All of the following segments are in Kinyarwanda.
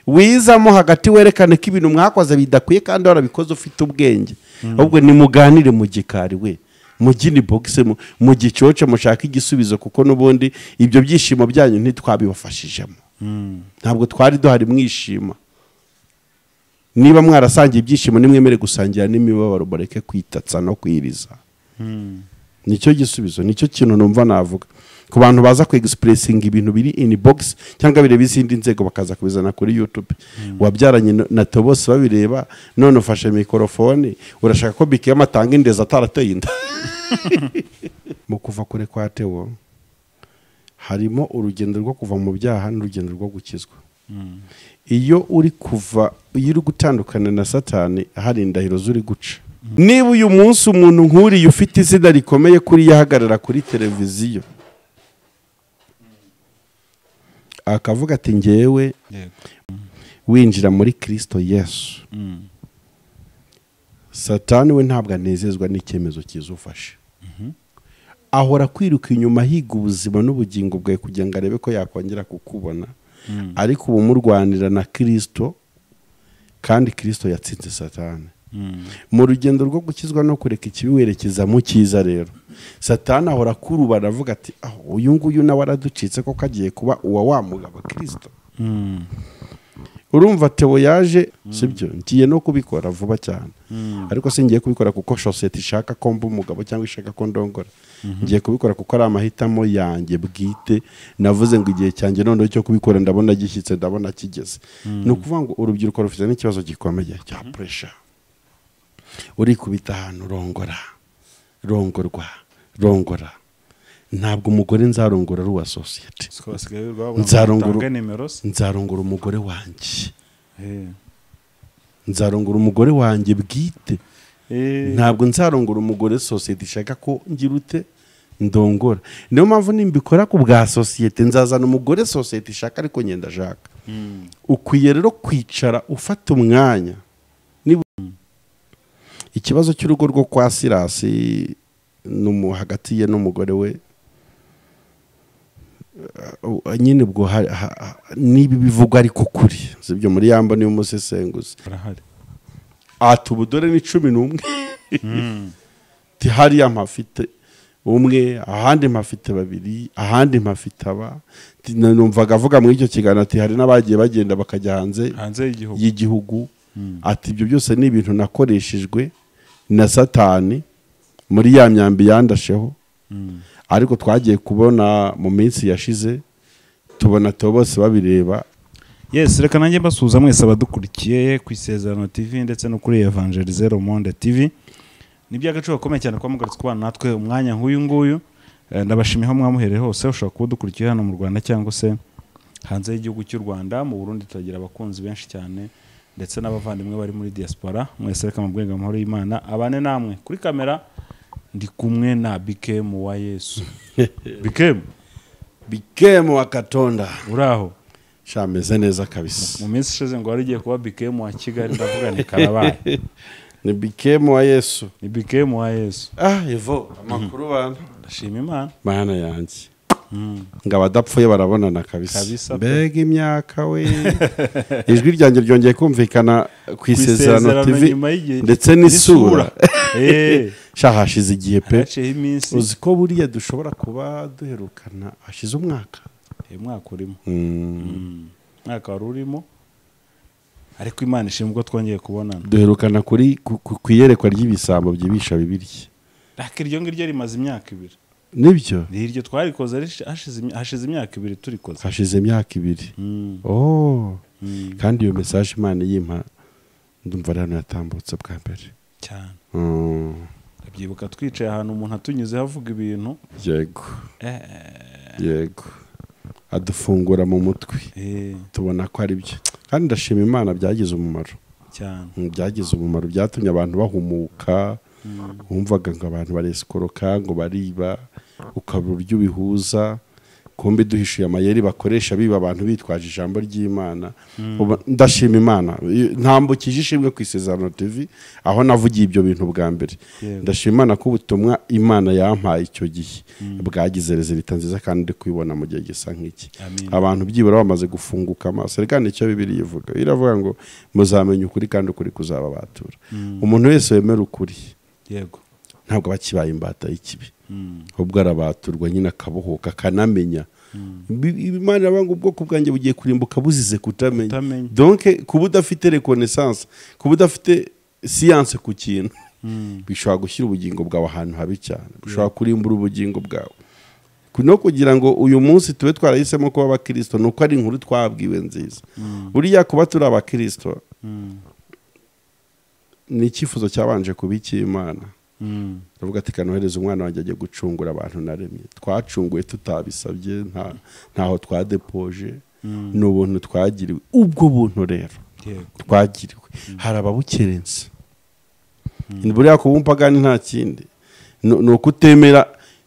Wizamo hagati werekane ko ibintu mwakoze bidakwiye kandi warabikoze ufite ubwenge. Ahubwo nimuganire mu gikari we, mu gini box, mu gicoce, mushaka igisubizo, kuko n'ubundi ibyo byishimo byanyu ntitwabibafashijemo. Ntabwo twari duhari mwishima. Niba mwarasangiye ibyishimo nimwemere gusangira n'imibabaro, mureke kwitatsa no kwiriza. Nicyo gisubizo, nicyo kintu numva navuga ku bantu baza ku expressinga ibintu biri in box cyangwa bireba izindi nzego bakaza kubizana kuri YouTube. Wabyaranye na Theo bose babireba, none ufashe mikrofone urashaka ko Bikema atanga indeza atarateye inda. Mu kuva kure kwa Theo harimo urugendo rwo kuva mu byaha n'urugendo rwo gukizwa. Iyo uri kuva, iyo uri gutandukana na Satani, hari indahiro zuri guca. Niba uyu munsi umuntu nkuriye ufite izina rikomeye kuri yahagarara kuri televiziyo akavuga ati ngewe winjira muri Kristo Yesu, Satani we ntabwo anezezwa n'icyemezo kizufashe. Ahora kwiruka inyuma higa ubuzima n'ubugingo bwawe kugira ngo arebe ko yakongera kukubona. Ariko ubu murwanira na Kristo, kandi Kristo yatsinze Satani. Mu rugendo rwo gukizwa no kureka ikibi werekeza mu cyiza rero, Satani ahora kurubana avuga ati uyu nguyu nawe araducitse ko kagiye kuba uwa wa mugabo Kristo. Urumva Theo yaje, sibyo, ngiye no kubikora vuba cyane. Ariko singiye kubikora kuko society ishaka ko mba umugabo cyangwa ishaka ko ndongora. Ngiye kubikora kuko ari amahitamo yanjye bwite. Navuze ngo igihe cyanjye none cyo kubikora ndabona gishyitse, ndabona kigeze. Ni ukuvuga ngo urubyiruko rufite n'ikibazo gikomeye cya pressure. Uri kubita ahantu rongora, rongorwa, rongora. Ntabwo umugore nzarongora ari uwa society. Nzarongora umugore wanjye. Nzarongora umugore wanjye bwite. Ntabwo nzarongora umugore society ishaka ko ngirute ndongora. Niyo mpamvu nimbikora ku bwa society nzazana umugore society ishaka ariko ngenda ashaka. Ukwiye rero kwicara ufata umwanya. Ikibazo cy'urugo rwo kwa Sirasi hagati ye n'umugore we nyine ubwo nibi bivugwa ariko kuri sibyo muri yamba niyo musesenguzi ati ubudore ni 11 ti hariya mpafite umwe, ahandi mpafite babiri, ahandi mpafite aba. Numvaga avuga muri icyo kiganiro ati hari n'abagiye bagenda bakajya hanze y'igihugu. Ati ibyo byose ni ibintu nakoreshejwe na Satani muri ya myambi yandasheho. Ariko twagiye kubona mu minsi yashize tubona Theo bose babireba. Yes, reka nanjye mbasuhuza mwese abadukurikiye ku Isezerano TV ndetse no kuri Evangelizer Monde TV. Ni by'agaciro gakomeye cyane kuba mugarutse kubana natwe umwanya nk'uyu nguyu. Ndabashimiye aho mwamuhereye hose, ushobora kuba udukurikiye hano mu Rwanda cyangwa se hanze y'igihugu cy'u Rwanda. Mu Burundi turagira abakunzi benshi cyane ndetse n'abavandimwe bari muri diaspora. Mwese reka mubwenga amahoro y'Imana abane namwe. Kuri kamera ndi kumwe na Bikemu wa Yesu. Bikemu, Bikemu wa Katonda. Uraho? Shameze neza kabisa. Mu minsi ishize ngo wari ugiye kuba Bikemu wa Kigali, ndavuga ni karabaye. Ni Bikemu wa Yesu. Ni Bikemu wa Yesu. Ah, Evo, amakuru bana. Ndashima Imana. Mana yanjye. Ngo abadapfuye barabonana kabisa. Mbega imyaka we. Ijwi ryanjye ryongeye kumvikana ku Isezerano TV ndetse n'isura. Sha hashize igihe pe. Uzi ko buriya dushobora kuba duherukana hashize umwaka. Umwaka urimo. Umwaka wari urimo. Ariko Imana ishimwe ko twongeye kubonana. Duherukana kuri ku iyerekwa ry'ibisambo byibisha Bibiliya. Ariko iryo ngiryo rimaze imyaka 2. Nibyo? Ni iryo twarikoze hashize imyaka 2 turikoze. Hashize imyaka 2. Oh. Kandi iyo message Imana yimpa ndumva rero yatambutse bwa mbere. Cyane. Ndabyibuka twicaye ahantu umuntu atunyuze havuga ibintu. Yego. Yego. Adufungura mu mutwe. Tubona ko ari byo. Kandi ndashima Imana byagize umumaro. Cyane. Byagize umumaro, byatumye abantu bahumuka. Wumvaga ngo abantu baresikoroka ngo bariba, ukabura uburyo bihuza. Kumbe duhishuye amayeri bakoresha biba abantu bitwaje ijambo ry'Imana. Ndashima Imana, ntambukije ishimwe ku Isezerano TV aho navugiye ibyo bintu bwa mbere. Ndashima Imana ko ubutumwa Imana yampaye icyo gihe bwagize resultat nziza, kandi ndi kubibona mu gihe gisa nk'iki. Abantu byibura bamaze gufunguka amaso. Reka nicyo Bibiliya ivuga, iravuga ngo muzamenya ukuri kandi ukuri kuzababatura. Umuntu wese wemera ukuri, yego, ntabwo bakibaye imbata y'ikibi, ahubwo arabaturwa nyine akabohoka akanamenya. Imana iravuga ngo ubwoko bwanjye bugiye kurimbuka buzize kutamenya. Donc kuba udafite reconnaissance, kuba udafite science ku kintu, bishobora gushyira ubugingo bwawe ahantu habi cyane, bishobora kurimbura ubugingo bwawe. No kugira ngo uyu munsi tube twarahisemo kuba abakristo, nuko ari inkuru twabwiwe nziza. Buriya kuba turi abakristo ni icyifuzo cyabanje kuba icy'Imana. Ndavuga ati kanohereza umwana wanjye ajye gucungura abantu naremye. Twacunguye tutabisabye, ntaho twadepoje, ni ubuntu twagiriwe. Ubwo buntu rero twagiriwe hari ababukerense. Buriya kuba umupagani nta kindi,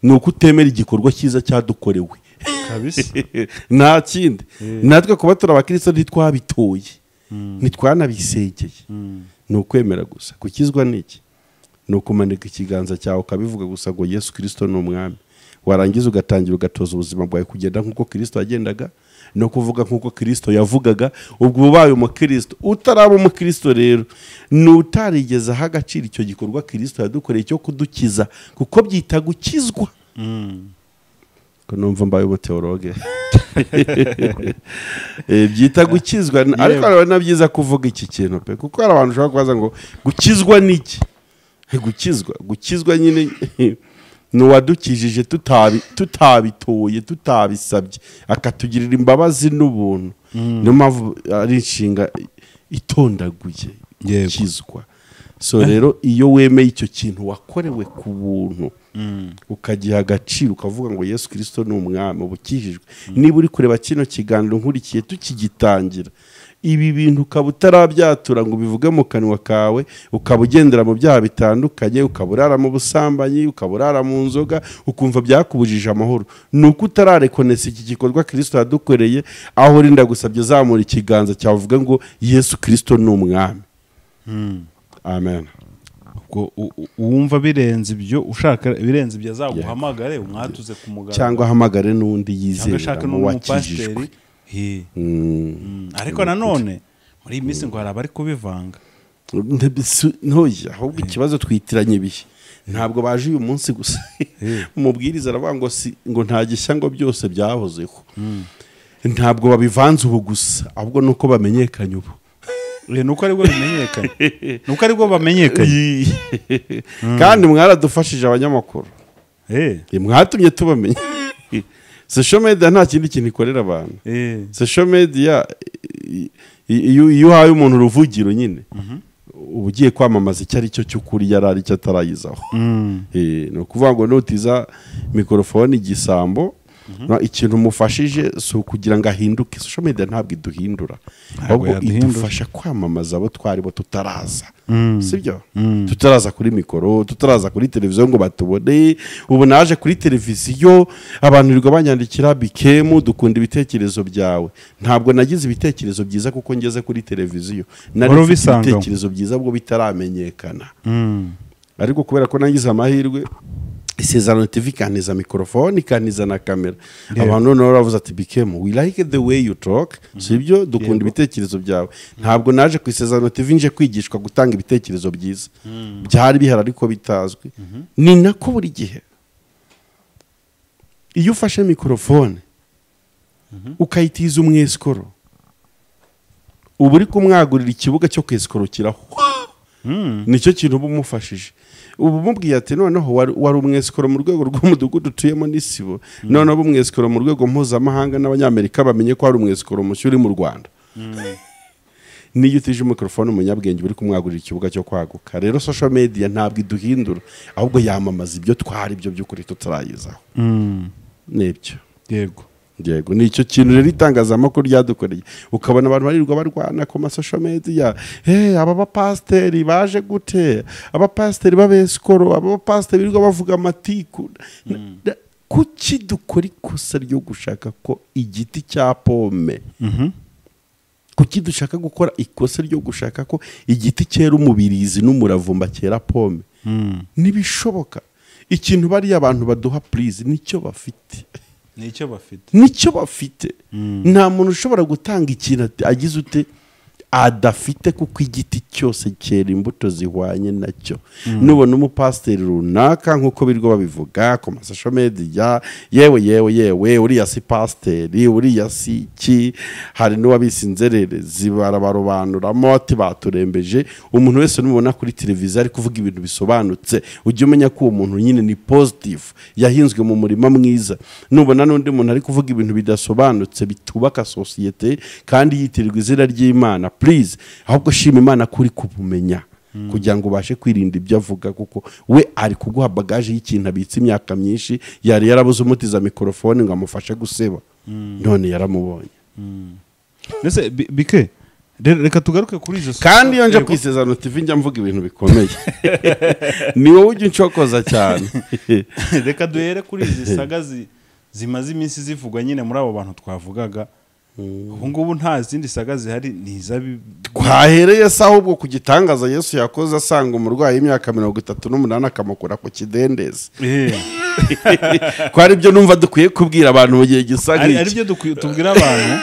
ni ukutemera igikorwa cyiza cyadukorewe kabisa, nta kindi. Natwe kuba turi abakristo ntitwabitoye, ntitwanabisengeye, ni ukwemera gusa. Gukizwa ni iki? Ni ukumanika ikiganza cyawe ukabivuga gusa ngo Yesu Kristo ni umwami, warangiza ugatangira ugatoza ubuzima bwawe kugenda nk'uko Kristo yagendaga no kuvuga nk'uko Kristo yavugaga. Ubwo ubaye umukristo. Utaraba umukristo rero ni utarigeze aha agaciro icyo gikorwa Kristo yadukoreye cyo kudukiza, kuko byita gukizwa. Ko numva mbaye umuteologe byita gukizwa, ariko ari na byiza kuvuga iki kintu pe, kuko hari abantu ushobora kubaza ngo gukizwa ni iki? Gukizwa nyine ni uwadukijije tutabitoye, tutabisabye, akatugirira imbabazi n'ubuntu. Niyo mpamvu ari inshinga itondaguye, gukizwa. So rero iyo wemeye icyo kintu wakorewe ku buntu, ukagiha agaciro, ukavuga ngo Yesu Kristo ni umwami, ubukijijwe. Niba uri kureba kino kiganiro nkurikiye tukigitangira, ibi bintu ukaba utarabyatura ngo ubivuge mu kanwa kawe, ukaba ugendera mu byaha bitandukanye, ukaba urara mu busambanyi, ukaba urara mu nzoga, ukumva byakubujije amahoro, ni uko utararekonesa iki gikorwa Kristo yadukoreye. Aho uri ndagusabye zamura ikiganza cyawe uvuge ngo Yesu Kristo ni umwami. Amen. Ubwo uwumva birenze ibyo, ushaka birenze ibyo azaguhamagare umwatuze ku muganga, cyangwa ahamagare n'undi yizera mu wakijijwe. Ariko nanone muri iyi minsi ngo hari abari kubivanga. Ntoya, ahubwo ikibazo twitiranye ibihe. Ntabwo baje uyu munsi gusa. Umubwiriza aravuga ngo ngo nta gishya ngo byose byahozeho. Ntabwo babivanze ubu gusa, ahubwo nuko bamenyekanye ubu. Nuko aribwo bimenyekanye, nuko aribwo bamenyekanye. Kandi mwaradufashije abanyamakuru, mwatumye tubamenya. Social media nta kindi kintu ikorera abantu. Social media iyo uhaye umuntu uruvugiro nyine, uba ugiye kwamamaza icyo ari cyo cy'ukuri yari ari cyo atarayizaho. Ni ukuvuga ngo nutiza mikorofone igisambo, ikintu umufashije si ukugira ngo ahinduke. Social media ntabwo iduhindura, ahubwo idufasha kwamamaza abo twari bo tutaraza. Sibyo? Tutaraza kuri mikoro, tutaraza kuri televiziyo ngo batubone. Ubu naje kuri televiziyo abantu birirwa banyandikira bikemu dukunda ibitekerezo byawe. Ntabwo nagize ibitekerezo byiza kuko ngeze kuri televiziyo, nari ibitekerezo byiza bwo bitaramenyekana. Ariko kubera ko nagize amahirwe, Isezerano TV ikaniza mikrofone, ikaniza na kamera, abantu noneho baravuze ati bikemu we like the way you talk, sibyo, dukunda ibitekerezo byawe. Ntabwo naje ku Isezerano TV nje kwigishwa gutanga ibitekerezo byiza, byari bihari ariko bitazwi. Ni nako buri gihe iyo ufashe mikrofone ukayitiza umwesikoro, uba uri kumwagurira ikibuga cyo kwesikorokiraho. Nicyo kintu uba umufashije. Ubu mubwiye ati noneho wari umwesikoro mu rwego rw'umudugudu utuyemo n'isibo, noneho umwesikoro mu rwego mpuzamahanga n'abanyamerika bamenye ko hari umwesikoro mushya uri mu Rwanda. Niyo utije mikrofone umunyabwenge uri kumwagurira ikibuga cyo kwaguka. Rero social media ntabwo iduhindura, ahubwo yamamaza ibyo twari byo by'ukuri tutarayizaho. Nibyo. Yego. Yego, ni icyo kintu rero itangazamakuru ryadukoreye. Ukabona abantu barirwa barwana ku ma social media, aba bapasiteri baje gute, abapasiteri b'abesikoro, aba bapasiteri birirwa bavuga amatiku. Kuki dukora ikosa ryo gushaka ko igiti cya pome, kuki dushaka gukora ikosa ryo gushaka ko igiti cyera umubirizi n'umuravumba cyera pome? Ntibishoboka. Ikintu bariya abantu baduha please nicyo bafite, nicyo bafite, nicyo bafite. Nta muntu ushobora gutanga ikintu agize ute adafite, kuko igiti cyose cyera imbuto zihwanye nacyo. Nubona umupasiteri runaka nk'uko birirwa babivuga ku masosho media, yewe yewe yewe uriya si pasiteri, uriya si iki, hari n'uwabise inzererezi barabarobanuramo ati baturembeje. Umuntu wese numubona kuri televiziyo ari kuvuga ibintu bisobanutse, ujye umenya ko uwo muntu nyine ni positive, yahinzwe mu murima mwiza. Nubona n'undi muntu ari kuvuga ibintu bidasobanutse bitubaka sosiyete kandi yitirirwa izina ry'Imana, please ahubwo shima Imana kuri kubumenya kugira ngo ubashe kwirinda ibyo avuga, kuko we ari kuguha bagage y'ikintu abitse imyaka myinshi yari yarabuze umutiza mikrofone ngo amufashe guseba, none yaramubonye. Ndetse bike reka tugaruke kuri izo. Kandi iyo nje ku Isezerano TV njya mvuga ibintu bikomeye, ni wowe ujya uncokoza cyane. Reka duhere kuri izi saga zimaze iminsi zivugwa nyine muri abo bantu twavugaga. Ubu ngubu nta zindi saga zihari, ni izabi twahereye se ahubwo ku gitangaza Yesu yakoze asanga umurwayi w'imyaka 38 akamukura ku kidendezi. Ko ari byo numva dukwiye kubwira abantu mu gihe gisa nk'iki, ari byo tubwira abantu.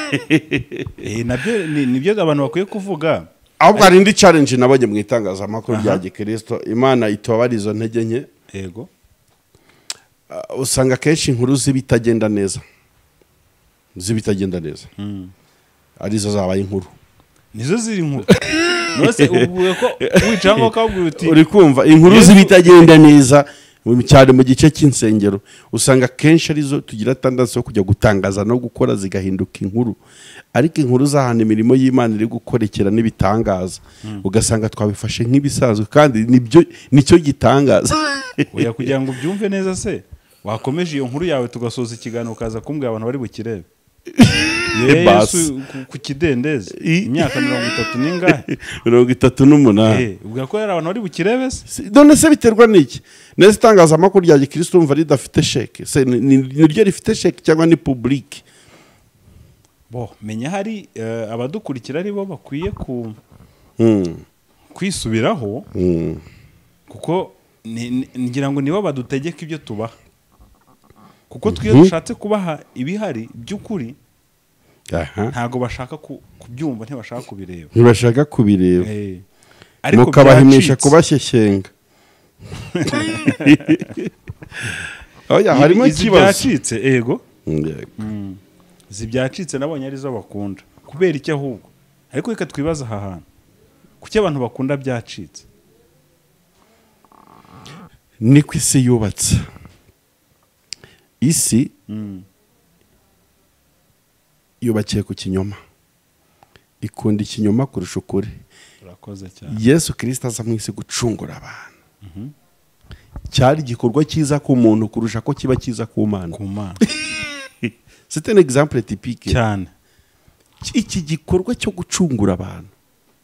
Nabyo nibyo abantu bakwiye kuvuga. Ahubwo hari indi challenge nabonye mu itangazamakuru rya Gikristo, Imana itobara izo ntege nke. Yego, usanga kenshi inkuru z'ibitagenda neza, z'ibitagenda neza arizo zabaye inkuru, nizo ziri inkuru. Nose ubuye ko wicanga ukabwira uti uri kumva inkuru z'ibitagenda neza cyane mu gice cy'insengero, usanga kenshi arizo tugira tendency yo kujya gutangaza no gukora zigahinduka inkuru. Ariko inkuru z'ahantu imirimo y'Imana iri gukorekera n'ibitangaza, ugasanga twabifashe nk'ibisanzwe kandi nibyo nicyo gitangaza. Oya, kugira ngo ubyumve neza se wakomeje iyo nkuru yawe tugasoza ikiganiro ukaza kumbwira abantu bari bukirebe. Yesu ku kidendezi imyaka 30 ningahe? 38. Ubwo ko yari abantu bari bukirebe se? None se biterwa n'iki? Nese itangazamakuru rya Gikristo umva ridafite sheke, se ni ryo rifite sheke cyangwa ni public? Bo menya hari abadukurikira ari bo bakwiye ku kwisubiraho, kuko ngira ngo nibo badutegeka ibyo tubaha, kuko twiyo dushatse kubaha ibihari by'ukuri ntago bashaka kubyumva, ntibashaka kubireba, ntibashaka kubireba, ariko mukabahimisha kubashyeshyenga. Oya, harimo ikibazo byacitse. Ego zibyacitse nabonye arizo bakunda kubera iki ahubwo. Ariko reka twibaza aha hantu, kuki abantu bakunda byacitse? Niko isi yubatse. Isi yubakiye ku kinyoma, ikunda ikinyoma kurusha ukuri. Urakoze cyane. Yesu Kristo aza mu isi gucungura abantu. Cyari igikorwa cyiza ku muntu kurusha ko kiba cyiza ku Mana. Ku Mana. C'est un exemple typique. Cyane. Iki gikorwa cyo gucungura abantu,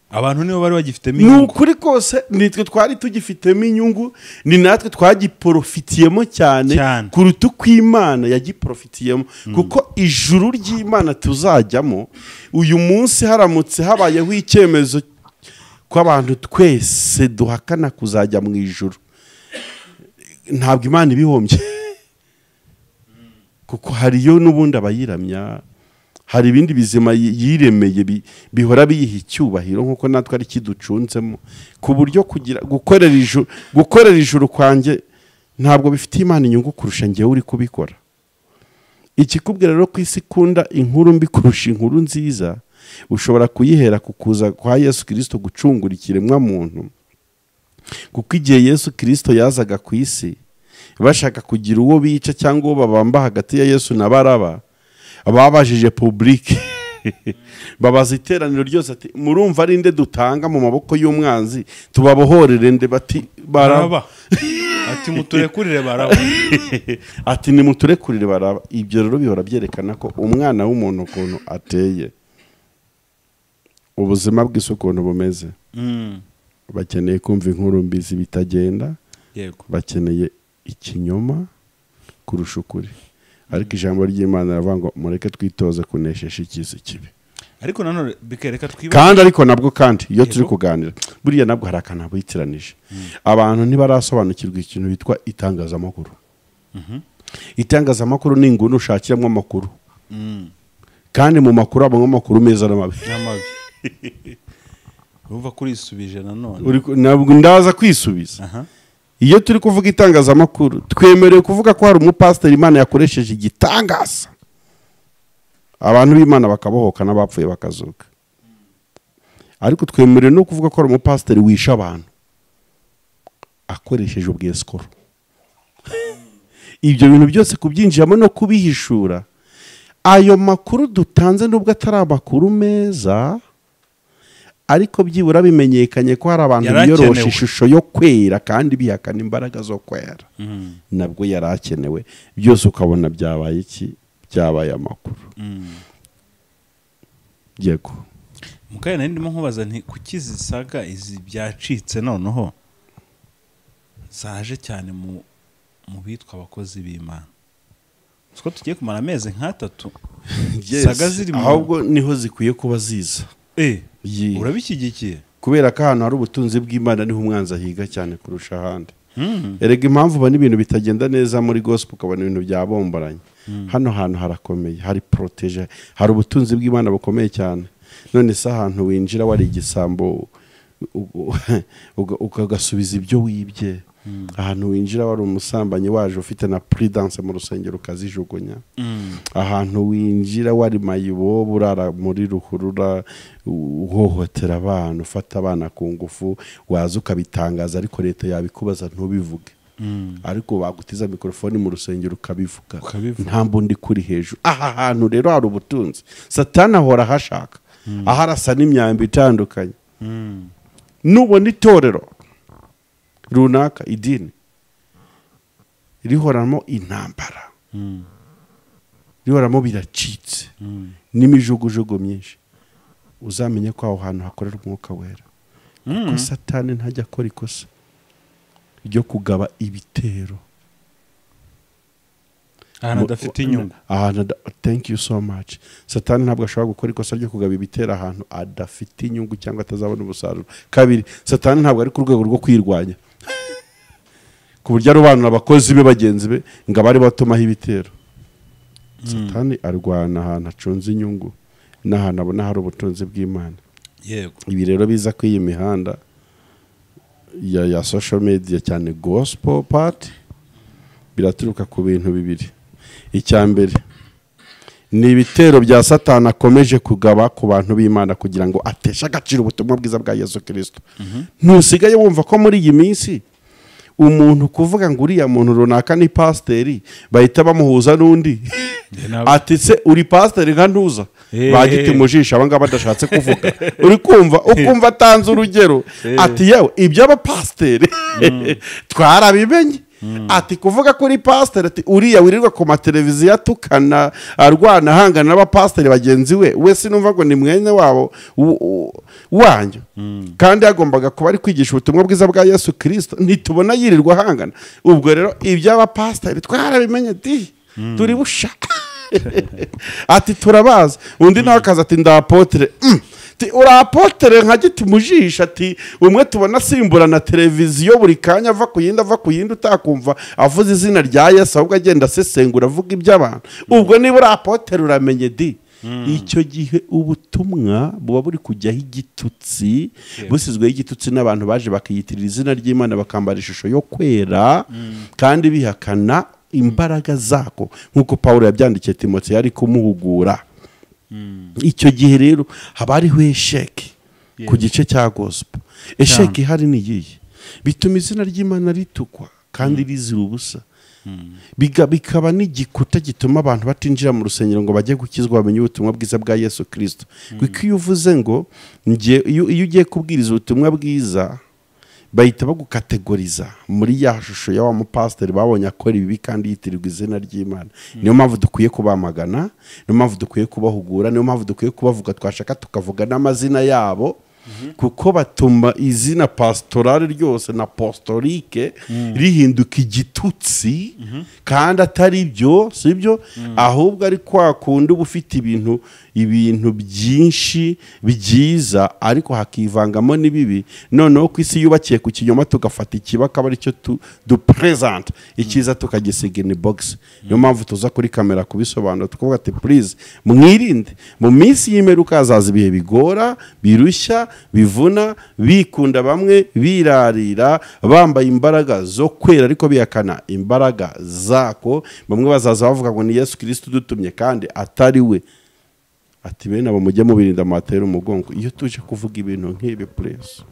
abantu nibo bari bagifitemo inyungu. Nukuri kose nitwe twari tugifitemo inyungu, ni natwe twagiprofitiyemo cyane kuruta uko Imana yagiprofitiyemo. Kuko ijuru ry'Imana tuzajyamo uyu munsi haramutse habayeho icyemezo ko abantu twese duhakana kuzajya mu ijuru, ntabwo Imana ibihombye, kuko hariyo n'ubundi abayiramya, hari ibindi bizima yiremeye bihora biyiha icyubahiro nkuko natwe ari kiducunzemo, ku buryo kugira gukorera ijuru kwanjye ntabwo bifitiye Imana inyungu kurusha njyewe uri kubikora. Ikikubwira rero ku isi ikunda inkuru mbi kurusha inkuru nziza, ushobora kuyihera ku kuza kwa Yesu Kristo gucungura ikiremwa muntu. Kuko igihe Yesu Kristo yazaga ku isi bashaka kugira uwo bica cyangwa uwo babamba hagati ya Yesu na Baraba, babajije public babaza iteraniro ryose ati murumva ari nde dutanga mu maboko y'umwanzi tubabohorere nde? Bati Baraba. Ati muturekurire Baraba. Ati ni muturekurire Baraba. Ibyo rero bihora byerekana ko umwana w'umuntu ukuntu ateye, ubuzima bw'isi ukuntu bumeze. Bakeneye kumva inkuru mbi z'ibitagenda, Yego. bakeneye ikinyoma kurusha ukuri. Ariko ijambo ry'Imana riravuga ngo mureke twitoze kuneshesha ikizi kibi. Ariko nanone bikereka twiba kandi ariko nabwo kandi iyo turi kuganira buriya nabwo hari akantu bitiranije. Abantu ntibarasobanukirwa ikintu bitwa itangazamakuru. Itangazamakuru ni inguni ushakiramo amakuru. Kandi mu makuru abamo amakuru meza n'amabi. Urumva kurisubije nanone. Nabwo ndaza kwisubiza. Iyo turi kuvuga itangazamakuru twemerewe kuvuga ko hari umupasiteri Imana yakoresheje igitangaza, abantu b'Imana bakabohoka n'abapfuye bakazuka. Ariko twemerewe no kuvuga ko hari umupasiteri wisha abantu akoresheje ubwesikoro. Ibyo bintu byose kubyinjiramo no kubihishura, ayo makuru dutanze nubwo atari amakuru meza, ariko byibura bimenyekanye ko hari abantu biyorosha ishusho yo kwera kandi bihakana imbaraga zo kwera. Nabwo yarakenewe. Byose ukabona byabaye iki? Byabaye amakuru. Yego. Mukaye nari ndimo nkubaza nti kuki zisaga izi byacitse noneho zaje cyane mu bitwa abakozi b'Imana. Siko tugiye kumara amezi nk'atatu. Saga ziri ahubwo niho zikwiye kuba ziza. Urabishyigikiye? Kubera ko ahantu hari ubutunzi bw'Imana niho umwanzi ahiga cyane kurusha ahandi. Erega impamvu ubona ibintu bitagenda neza muri gospel ukabona ibintu byabomboranye. Hano hantu harakomeye, hari protege, hari ubutunzi bw'Imana bukomeye cyane. None se ahantu winjira wari igisambo ukagasubiza ibyo wibye. Ahantu winjira wari umusambanyi waje ufite na prudence mu rusengero ukazijugunya. Ahantu winjira wari mayibobo urara muri ruhurura uhohotera abantu, ufata abana ku ngufu, waza ukabitangaza ariko leta yabikubaza ntubivuge. Ariko bagutiza mikrofone mu rusengero ukabivuga, nta mbundi kuri hejuru. Aha hantu rero hari ubutunzi Satani ahora ahashaka, aharasa n'imyambi itandukanye. Nubona itorero runaka, idini rihoramo intambara, rihoramo biracitse n'imijugujugu myinshi, uzamenye ko aho hantu hakorera umwuka wera. Kuko Satani ntajya akora ikosa ryo kugaba ibitero ahantu adafite inyungu. Thank you so much. Satani ntabwo ashobora gukora ikosa ryo kugaba ibitero ahantu adafite inyungu cyangwa atazabona umusaruro. Kabiri, Satani ntabwo ari ku rwego rwo kwirwanya ku buryo arobanura abakozi be bagenzi be ngo abari batumaho ibitero. Satani arwana ahantu acunze inyungu n'ahantu abona hari ubutunzi bw'Imana. Yego. Ibi rero biza ku iyi mihanda ya social media cyane gospel part biraturuka ku bintu bibiri. Icya mbere ni ibitero bya Satani akomeje kugaba ku bantu b'Imana kugira ngo ateshe agaciro ubutumwa bwiza bwa Yesu Kristo. Ntusigaye wumva ko muri iyi minsi umuntu kuvuga ngo uriya muntu runaka ni pasiteri bahita bamuhuza n'undi ati se uri pasiteri nka ntuza bagiti mujisha abangaba badashatse kuvuga. Uri kumva ukumva atanze urugero ati yewe iby'abapasiteri twarabimenye. Ati kuvuga kuri pasiteri ati uriya wirirwa ku mateleviziyo atukana arwana ahangana n'abapasiteri bagenzi we, we sinumva ngo ni mwene wabo wanyu, kandi yagombaga kuba ari kwigisha ubutumwa bwiza bwa Yesu Kristo, ntitubona yirirwa ahangana. Ubwo rero iby'abapasiteri twarabimenye di turi busha. Ati turabaza. Undi nawe akaza ati ndapotere. Uri apotere nka giti mujisha ati umwe tubona asimbura na televiziyo buri kanya ava ku yindi ava ku yindi utakumva avuze izina rya Yesu ahubwo agenda asesengura avuga iby'abantu. Ubwo niba uri apotere uramenye di. Icyo gihe ubutumwa buba buri kujyaho igitutsi, busizweho igitutsi n'abantu baje bakiyitirira izina ry'Imana bakambara ishusho yo kwera kandi bihakana imbaraga zako, nk'uko Paulo yabyandikiye Timoteyo yari kumuhugura. Icyo gihe rero haba hariho esheki ku gice cya gospel. Esheki hari niyihe bituma izina ry'Imana ritukwa kandi rizira ubusa, bikaba n'igikuta gituma abantu batinjira mu rusengero ngo bajye gukizwa bamenye ubutumwa bwiza bwa Yesu Kristo. Kuko iyo uvuze ngo iyo ugiye kubwiriza ubutumwa bwiza bahita bagukategoriza muri ya shusho ya wa mupasiteri babonye akora ibibi kandi yitirirwa izina ry'Imana. Niyo mpamvu dukwiye kubamagana, niyo mpamvu dukwiye kubahugura, niyo mpamvu dukwiye kubavuga, twashaka tukavuga n'amazina yabo. Kuko batuma izina pastorale ryose na apostolique rihinduka igitutsi, kandi atari byo, sibyo? Ahubwo ari kwa kundi uba ufite ibintu byinshi byiza ariko hakivangamo n'ibibi. Noneho ku isi yubakiye ku kinyoma, tugafata ikiba akaba aricyo dupresent, icyiza tukagisiga in box. Niyo mpamvu tuza kuri kamera kubisobanura, tukavuga ati please mwirinde, mu minsi y'imperuka hazaza ibihe bigora, birushya, bivuna, bikunda bamwe, birarira, bambaye imbaraga zo kwera ariko bihakana imbaraga zako. Bamwe bazaza bavuga ngo ni Yesu Kristo udutumye kandi atari we. Ati bene abo mujye mubirinda, mubatera umugongo. Iyo tuje kuvuga ibintu nk'ibi, please,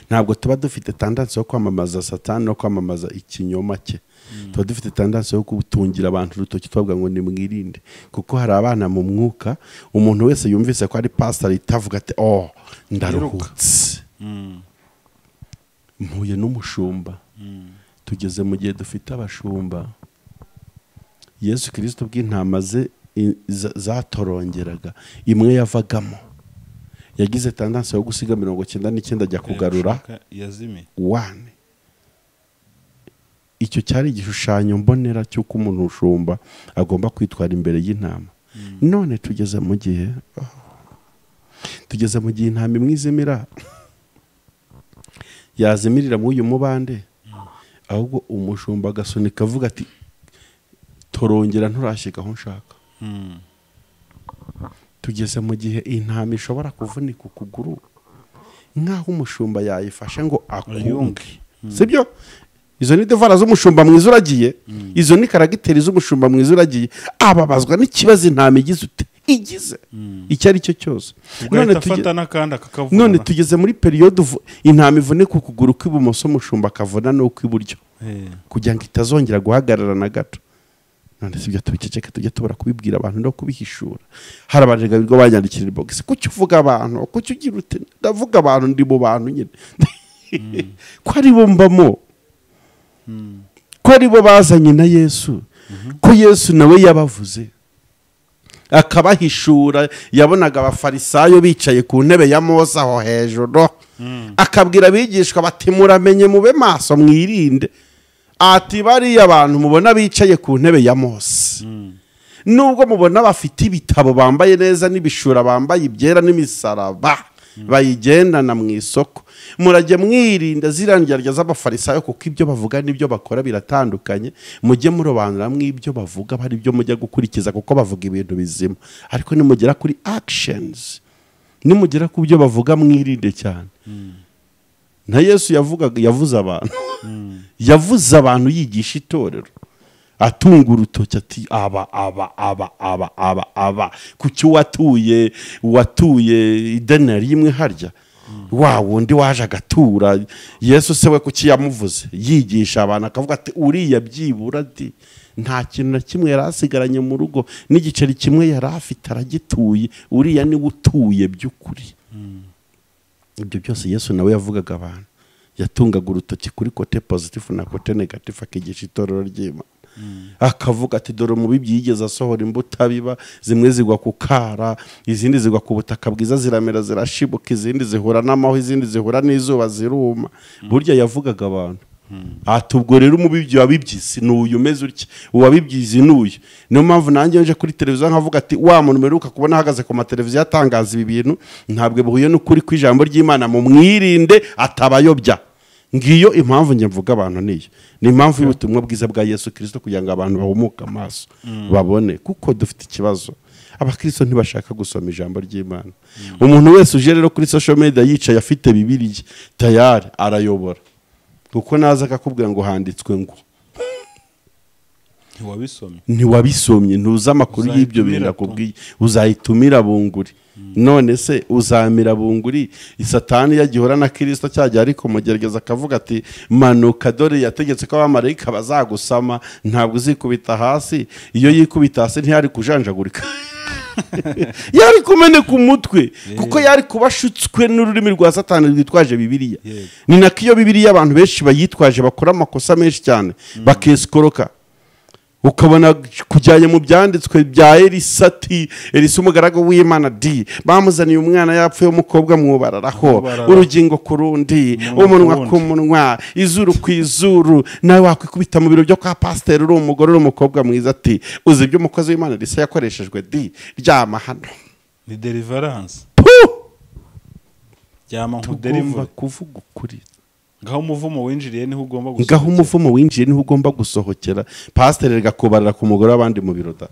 ntabwo tuba dufite tendance yo kwamamaza Satani no kwamamaza ikinyoma cye. Tuba dufite tendance yo gutungira abantu urutoki, tubavuga ngo nimwirinde, kuko hari abana mu mwuka. Umuntu wese yumvise ko ari pastor itavuga ati oh, ndaruhutse, mpuye n'umushumba. Tugeze mu gihe dufite abashumba. Yesu Kristo bw'intama ze zatorongeraga, imwe yavagamo, yagize tendance yo gusiga 99 ajya kugarura yazimiye one. Icyo cyari igishushanyo mbonera cy'uko umuntu ushumba agomba kwitwara imbere y'intama. None tugeze mu gihe, intama imwe izimira, yazimirira muri uyu mubande, ahubwo umushumba agasunika avuga ati torongera nturashyika aho nshaka. Tugeze mu gihe intama ishobora kuvunika ukuguru nk'aho umushumba yayifashe ngo akunge, sibyo? Izo ni devara z'umushumba mwiza uragiye, izo ni karagiteri z'umushumba mwiza uragiye. Ababazwa n'ikibazo intama igize ute igize icyo ari cyo cyose. None tugeze muri periyode intama ivunika ukuguru kw'ibumoso, umushumba akavuna n'ukw'iburyo kugira ngo itazongera guhagarara na gato. None sibyo, tubiceceke, tujye tubura kubibwira abantu no kubihishura. Hari abantu banyandikira inbox, kuki uvuga abantu, kuki ugira ute? Ndavuga abantu, ndi mu bantu nyine. Ko ari bo mbamo, ko ari bo bazanye na Yesu, ko Yesu nawe yabavuze akabahishura. Yabonaga abafarisayo bicaye ku ntebe ya Mose aho hejuru, akabwira abigishwa bati muramenye mube maso mwirinde. Ati bariya abantu mubona bicaye ku ntebe ya Mose, nubwo mubona bafite ibitabo bambaye neza n'ibishura bambaye ibyera n'imisaraba bayigendana mu isoko, murajye mwirinda zirangira z'abafarisayo, kuko ibyo bavuga n'ibyo bakora biratandukanye. Mujye murobanura mw'ibyo bavuga bari ibyo mujya gukurikiza, kuko bavuga ibintu bizima, ariko nimugera kuri actions, nimugera ku byo bavuga mwirinde cyane. Na Yesu yavuze abantu, yavuze abantu yigisha itorero, atunga urutoki ati aba aba aba aba aba aba, kuki watuye idenari imwe harya, wa wundi waje agatura. Yesu se we kuki yamuvuze? Yigisha abantu akavuga ati uriya byibura ati nta kintu na kimwe yari asigaranye mu rugo, n'igiceri kimwe yari afite aragituye, uriya niwe utuye by'ukuri. Ibyo byose Yesu nawe yavugaga abantu, yatungaga urutoki kuri kote positive na kote negative, akigisha itorero ry'Imana. Akavuga ati dore umubibyi yigeze asohora imbuto abiba, zimwe zigwa ku kara, izindi zigwa ku butaka bwiza ziramera zirashibuka, izindi zihura n'amaho, izindi zihura n'izuba ziruma. Burya yavugaga abantu. Ati ubwo rero umubibyi wabibyize ni uyu umeze utya, uwabibyize ni uyu. Niyo mpamvu nanjye nje kuri televiziyo nkavuga ati wa muntu mperuka kubona ahagaze ku mateleviziyo atangaza ibi bintu ntabwo bihuye n'ukuri kw'ijambo ry'Imana, mumwirinde atabayobya. Ngiyo impamvu njye mvuga abantu niyo. Ni impamvu y'ubutumwa bwiza bwa Yesu Kristo, kugira ngo abantu bahumuke amaso babone, kuko dufite ikibazo. Abakristo ntibashaka gusoma ijambo ry'Imana. Umuntu wese uje rero kuri social media yicaye afite Bibiliya tayari arayobora, kuko naza akakubwira ngo handitswe ngo ntiwabisomye, ntuzi amakuru y'ibyo bintu akubwiye, uzayitumira bunguri. None se uzamira bunguri? Satani yagihora na Kristo cyajya ariko mugerageza akavuga ati manuka, dore yategetse ko abamarayika bazagusama, ntabwo uzikubita hasi. Iyo yikubita hasi ntiyari kujanjagurika, yari kumeneka umutwe, kuko yari kubashutswe n'ururimi rwa Satani rwitwaje Bibiliya. Ni nako iyo Bibiliya abantu benshi bayitwaje bakora amakosa menshi cyane, bakesikoroka. Ukabona kujyanye mu byanditswe bya Elisa ati Elisa umugaragu w'Imana di bamuzaniye umwana yapfuye w'umukobwa mwubararaho, urugingo ku rundi, umunwa ku munwa, izuru ku izuru. Nawe wakwikubita mu biro byo kwa pasiteri uri umugore uri umukobwa mwiza ati uzi ibyo umukozi w'Imana Elisa yakoreshejwe di, ryama hano. Ni deliverance. Ryama nk'uderivure. Kuvuga ukuri. Ngaho umuvumo winjiriye niho ugomba gusohokera. Ngaho umuvumo winjiye niho ugomba gusohokera. Pasiteri gakubarira ku mugore w'abandi mu biro da.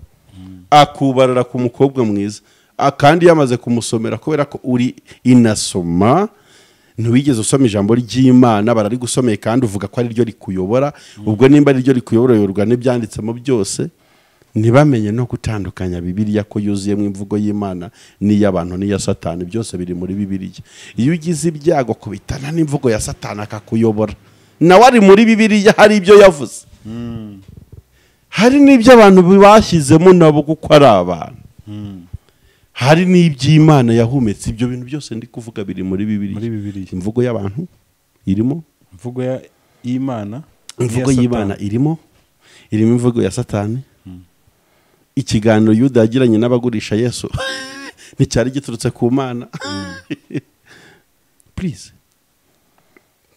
Akubarira ku mukobwa mwiza. Kandi yamaze kumusomera kubera ko uri inasoma, ntiwigeze usoma ijambo ry'Imana, barari gusomeye kandi uvuga ko ari ryo rikuyobora. Ubwo nimba ari ryo rikuyobora uyoborwa n'ibyanditsemo byose. Ntibamenye no gutandukanya Bibiliya ko yuzuyemo imvugo y'Imana n'iy'abantu n'iya Satani, byose biri muri Bibiliya. Iyo ugize ibyago kubitana n'imvugo ya Satani akakuyobora, nawe ari muri Bibiliya hari ibyo yavuze. Hari n'ibyo abantu bashyizemo nabo kuko ari abantu. Hari n'iby'Imana yahumetse. Ibyo bintu byose ndi kuvuga biri muri Bibiliya. Imvugo y'abantu irimo, imvugo y'Imana, imvugo y'Imana irimo, irimo imvugo ya Satani. Ikiganiro Yuda yagiranye n'abagurisha Yesu nticyari giturutse ku Mana. Please,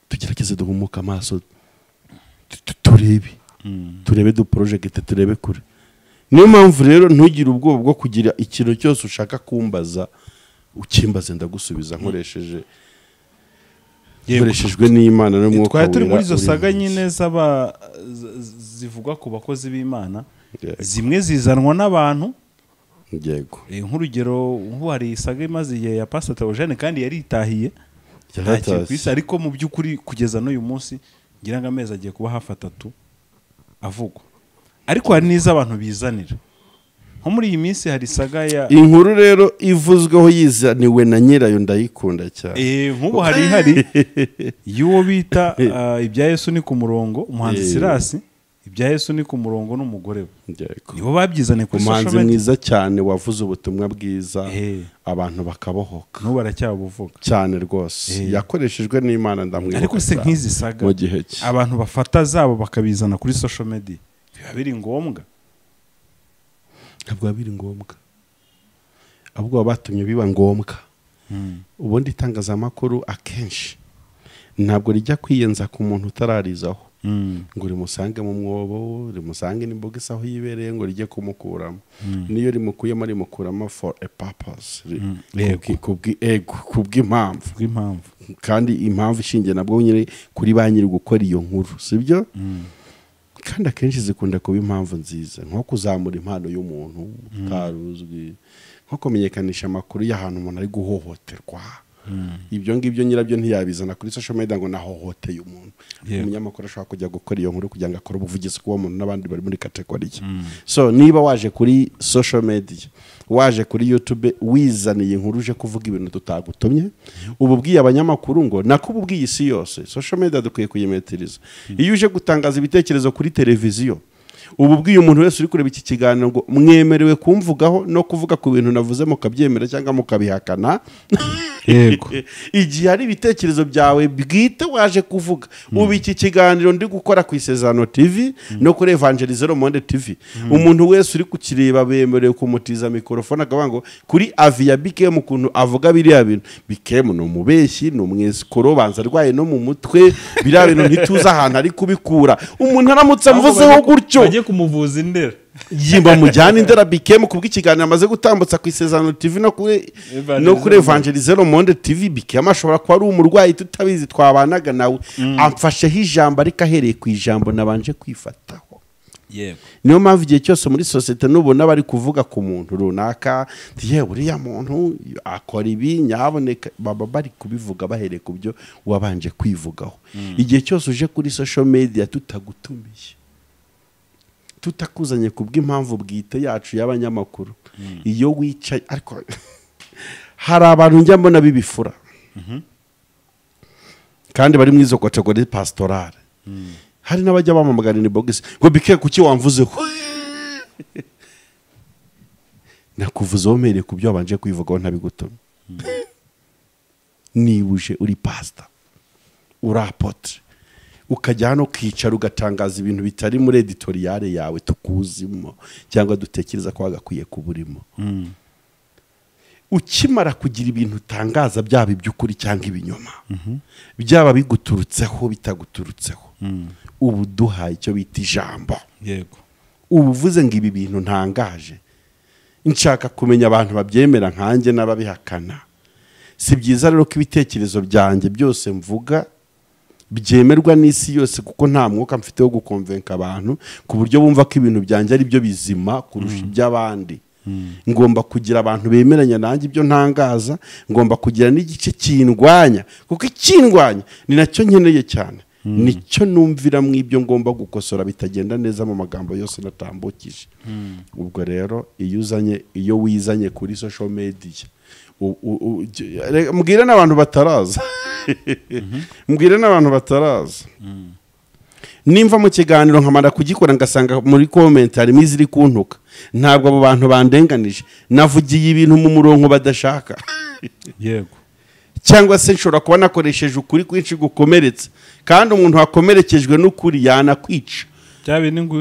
tugerageze duhumuke amaso, turebe, turebe du project, turebe kure. Niyo mpamvu rero ntugire ubwoba bwo kugira ikintu cyose ushaka kumbaza, ukimbaze ndagusubiza nkoreshejwe n'Imana n'Umwuka. Twari turi muri izo saga nyine zaba zivugwa ku bakozi b'Imana. Zimwe zizanwa n'abantu. Yego. Nk'urugero hari isaga imaze igihe ya Pastor Theogene kandi yaritahiye kwisi, ariko mu by'ukuri kugeza n'uyu munsi ngira ngo amezi agiye kuba hafi 3 avugwa. Ariko hari n'izo abantu bizanira. Nko muri iyi minsi hari saga ya inkuru rero ivuzweho yizaniwe na nyirayo, ndayikunda cyane. Nk'ubu hari y'uwo bita ibya Yesu ni ku murongo, umuhanzi Sirasi. Ibya Yesu ni ku murongo n'umugore we. Nibo babyizane kuri social media. Umuhanzi mwiza cyane wavuze ubutumwa bwiza abantu bakabohoka. N'ubu baracyabuvuga cyane rwose. Yakoreshejwe n'Imana, ndamwibuka. Ariko se nk'izi saga abantu bafata zabo bakabizana kuri social media biba biri ngombwa? Ntabwo biri ngombwa. Ahubwo batumye biba ngombwa. Ubundi itangazamakuru akenshi ntabwo rijya kwiyenza ku muntu utararizaho. Ngo rimusange mu mwobo, rimusange n'imboga aho yibereye, ngo rijye kumukuramo. Niyo rimukuyemo rimukuramo for a purpose. Kubw'impamvu. Kandi impamvu ishingiye nabwo nyine kuri ba nyiri gukora iyo nkuru, sibyo? Kandi akenshi zikunda kuba impamvu nziza, nko kuzamura impano y'umuntu utaruzwi, nko kumenyekanisha amakuru y'ahantu umuntu ari guhohoterwa. Ibyo ngibyo nyirabyo ntiyabizana kuri social media ngo nahohoteye umuntu. Umunyamakuru ashobora kujya gukora iyo nkuru kugira ngo akore ubuvugizi kuwo muntu n'abandi bari muri category ye. So niba waje kuri social media, waje kuri YouTube wizaniye inkuru uje kuvuga ibintu tutagutumye, ububwiye abanyamakuru ngo nakububwiye isi yose. Social media dukwiye kuyimetiriza. Iyo uje gutangaza ibitekerezo kuri televiziyo, ububwiye umuntu wese uri kureba iki kiganiro ngo mwemerewe kumvugaho no kuvuga ku bintu navuze mukabyemera cyangwa mukabihakana. Yego. Igihe hari ibitekerezo byawe bwite waje kuvuga, ubu iki kiganiro ndi gukora ku Isezerano TV no kuri Evangelizero Monde TV, umuntu wese uri kukireba bemerewe kumutiza mikrofone akavuga ngo kuri Avia BKM ukuntu avuga biriya bintu. BKM ni umubeshyi, ni umwesikoro, banza arwaye no mu mutwe, biriya bintu ntituza ahantu ari kubikura. Umuntu aramutse amvuzeho gutyo bagiye kumuvuza indera, yimba mujyana indera BKM kubw'ikiganiro amaze gutambutsa ku Isezerano TV no kuri Evangelizero Monde TV. BKM ashobora kuba ari umurwayi tutabizi, twabanaga nawe amfasheho ijambo ariko ahereye ku ijambo nabanje kwifataho. Yego. Niyo mpamvu igihe cyose muri societe nubona bari kuvuga ku muntu runaka, yewe uriya muntu akora ibi nyaboneka, baba bari kubivuga bahereye ku byo wabanje kwivugaho. Igihe cyose uje kuri social media tutagutumiye, tutakuzanye kubw'impamvu bwite yacu y'abanyamakuru, iyo wicaye ariko hari abantu njya mbona bibifura kandi bari mu izo category pastorale. Hari n'abajya bamamagana ni box ngo bike kuki wamvuzeho. Nakuvuzeho mere kubyo wabanje kwivugaho ntabigutumye. Nibuje uri pastor, uri apotre, Ukajya hano ukicara ugatangaza ibintu bitari muri editoriale yawe tukuzimo cyangwa dutekereza ko wagakwiye kuba urimo. Ukimara kugira ibintu utangaza, byaba iby'ukuri cyangwa ibinyoma, byaba biguturutseho bitaguturutseho, ubu duhaye icyo bita ijambo. Ubu uvuze ngo ibi bintu ntangaje, nshaka kumenya abantu babyemera nkanjye n'ababihakana. Si byiza rero ko ibitekerezo byanjye byose mvuga byemerwa n'isi yose, kuko nta mwuka mfite wo gukonvenka abantu ku buryo bumva ko ibintu byanjye ari byo bizima kurusha iby'abandi. Ngomba kugira abantu bemeranya nanjye ibyo ntangaza, ngomba kugira n'igice kindwanya, kuko ikindwanya ni nacyo nkeneye cyane, nicyo numvira mu ibyo ngomba gukosora bitagenda neza mu magambo yose natambukije. Ubwo rero iyo wizanye kuri social media, mbwire n'abantu bataraza, mbwire n'abantu bataraza, nimva mu kiganiro nkamara kugikora ngasanga muri comment harimo iziri kuntuka, ntabwo abo bantu bandenganije, navugiye ibintu mu murongo badashaka. Cyangwa se nshobora kuba nakoresheje ukuri kwinshi gukomeretsa, kandi umuntu wakomerekejwe n'ukuri yanakwica,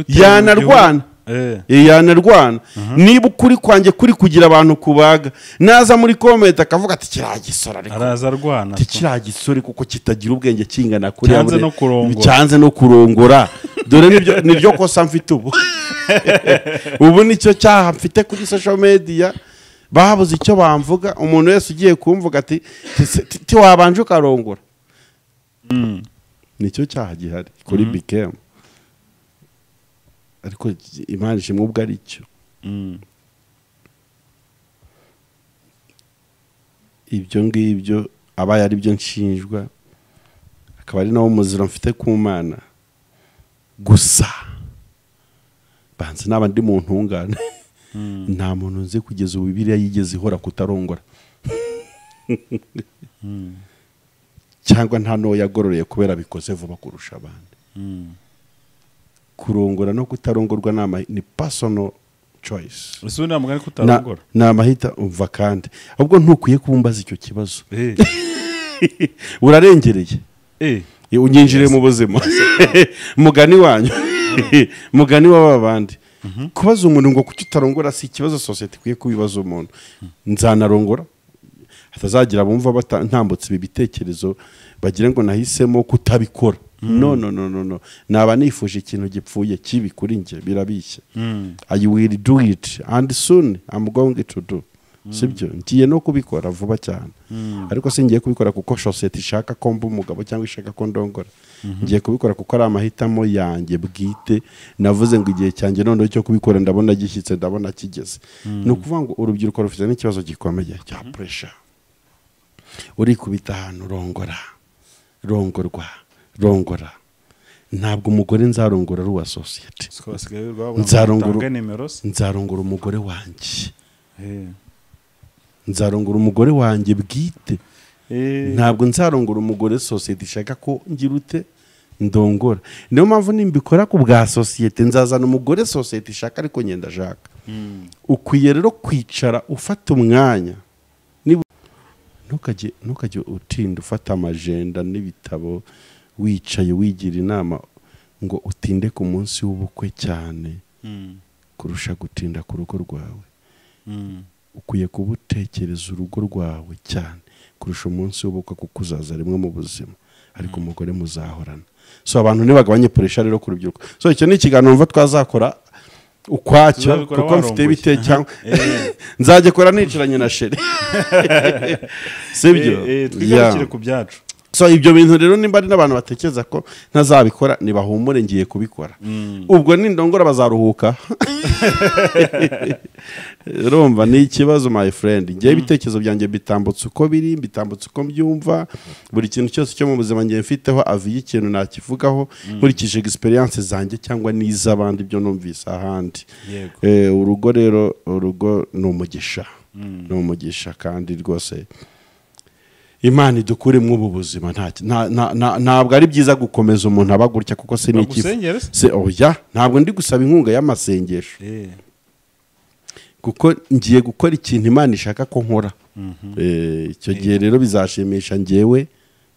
yanarwana. Yanarwana. Niba ukuri kwanjye kuri kugira abantu kubaga, naza muri comment akavuga ati kiragisora, ariko araza arwana kiragisore kuko kitagira ubwenge kingana kuri cyanze no kurongora. Dore nibyo kosa mfite ubu. Ubu nicyo cyaha mfite kuri social media, babuze icyo bamvuga. Umuntu wese ugiye kumvuga ati ti wabanje ukarongora, nicyo cyaha gihari kuri BKM. Ariko Imana ishimwe ubwo ari cyo. Ibyo ngibyo abaye ari byo nshinjwa, akaba ari nawo muziro mfite ku Mana gusa. Banze naba ndi mu ntungane. Nta muntu nzi kugeza ubu Bibiliya yigeze ihora kutarongora. Cyangwa nta no yagororeye kubera bikoze vuba kurusha abandi. Kurongora no kutarongorwa ni personal choice. Ese nta mugani kutarongora? Na amahita umva, kandi ahubwo ntukwiye kubumbaza icyo kibazo. Urarengereye. Unyinjire mu buzima. Mugani wanyu. Mugani w'abandi. Kubaza umuntu ngo kuki utarongora si ikibazo society ikwiye kubibaza umuntu. Nzanarongora, hatazagira bumva ntambutse ibi bitekerezo bagira ngo nahisemo kutabikora. No no no no no, naba nifuje ikintu gipfuye kibi kuri nge, birabishye. I will do it and soon I'm going to do. Sibyo, ngiye no kubikora vuba cyane. Ariko singiye kubikora kuko society ishaka ko mba umugabo cyangwa ishaka ko ndongora. Ngiye kubikora kuko ari amahitamo yanjye bwite. Navuze ngo igihe cyanjye none cyo kubikora ndabona gishyitse, ndabona kigeze. Ni ukuvuga ngo urubyiruko rufite n'ikibazo gikomeye cya pressure. Uri kubita ahantu rongora, rongorwa, rongora. Ntabwo umugore nzarongora ari uwa society. Nzarongora umugore wanjye. Nzarongora umugore wanjye bwite. Ntabwo nzarongora umugore society ishaka ko ngira ute ndongora. Niyo mpamvu nimbikora ku bwa society nzazana umugore society ishaka ariko ngenda ashaka. Ukwiye rero kwicara ufata umwanya. Ntukajye utinda ufata amajenda n'ibitabo wicaye wigira inama ngo utinde ku munsi w'ubukwe cyane kurusha gutinda ku rugo rwawe. Ukwiye kuba utekereza urugo rwawe cyane kurusha umunsi w'ubukwe, kuko uzaza rimwe mu buzima, ariko umugore muzahorana. So abantu ntibagabanye pressure rero ku rubyiruko. So icyo ni ikiganiro mva twazakora ukwacyo, kuko mfite ibite cyangwa nzajya kora nicaranye na Sheri. Sibyo, twigarukire ku byacu. So ibyo bintu rero nimba ari n'abantu batekereza ko ntazabikora, nibahumure ngiye kubikora. Ubwo nindongora bazaruhuka. Urumva ni ikibazo my friend. Ngiye ibitekerezo byanjye bitambutse uko biri, bitambutse uko mbyumva. Buri kintu cyose cyo mu buzima ngiye mfiteho avi y'ikintu nakivugaho nkurikije experience zanjye cyangwa n'iz'abandi byo numvise ahandi. Urugo rero, urugo ni umugisha. Ni umugisha kandi rwose Imana idukure mu ubu buzima. Ntabwo ari byiza gukomeza umuntu aba gutya, kuko se ni iki se oya, ntabwo ndi gusaba inkunga y'amasengesho. Kuko ngiye gukora ikintu Imana ishaka ko nkora. Icyo gihe rero bizashimisha ngewe,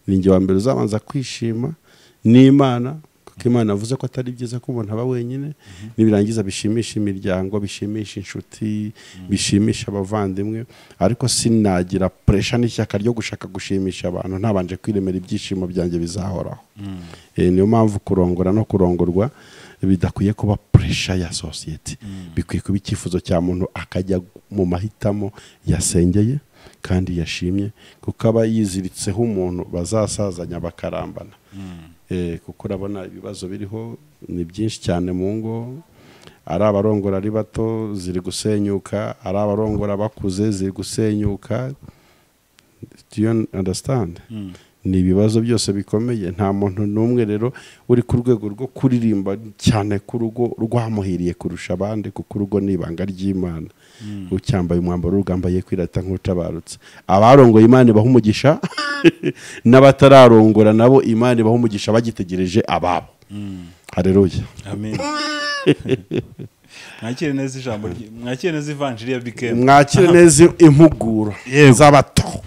ni nge wa mbere uzabanza kwishima, n'Imana, kuko Imana yavuze ko atari byiza ko umuntu aba wenyine. Nibirangiza bishimisha imiryango, bishimisha inshuti, bishimisha abavandimwe. Ariko sinagira pressure n'ishyaka ryo gushaka gushimisha abantu ntabanje kwiremera ibyishimo byanjye bizahoraho. Niyo mpamvu kurongora no kurongorwa bidakwiye kuba pressure ya society, bikwiye kuba icyifuzo cya muntu akajya mu mahitamo yasengeye kandi yashimye, kuko aba yiziritseho umuntu bazasazanya bakarambana. Kuko urabona ibibazo biriho ni byinshi cyane mu ngo, ari abarongora ari bato ziri gusenyuka, ari abarongora bakuze ziri gusenyuka. Do you understand? Ni ibibazo byose bikomeye. Nta muntu n'umwe rero uri ku rwego rwo kuririmba cyane ku rugo rwamuhiriye kurusha abandi, kuko urugo ni ibanga ry'Imana. Ucyambaye umwambaro w'urugamba ye kwirata nk'utabarutse. Abarongoye Imana ibaha umugisha, n'abatararongora nabo Imana ibaha umugisha bagitegereje ababo. Haleluya. Amen. Mwakire neza ijambo, mwakire neza ivanjiri ya BKM, mwakire neza impuguro z'abato.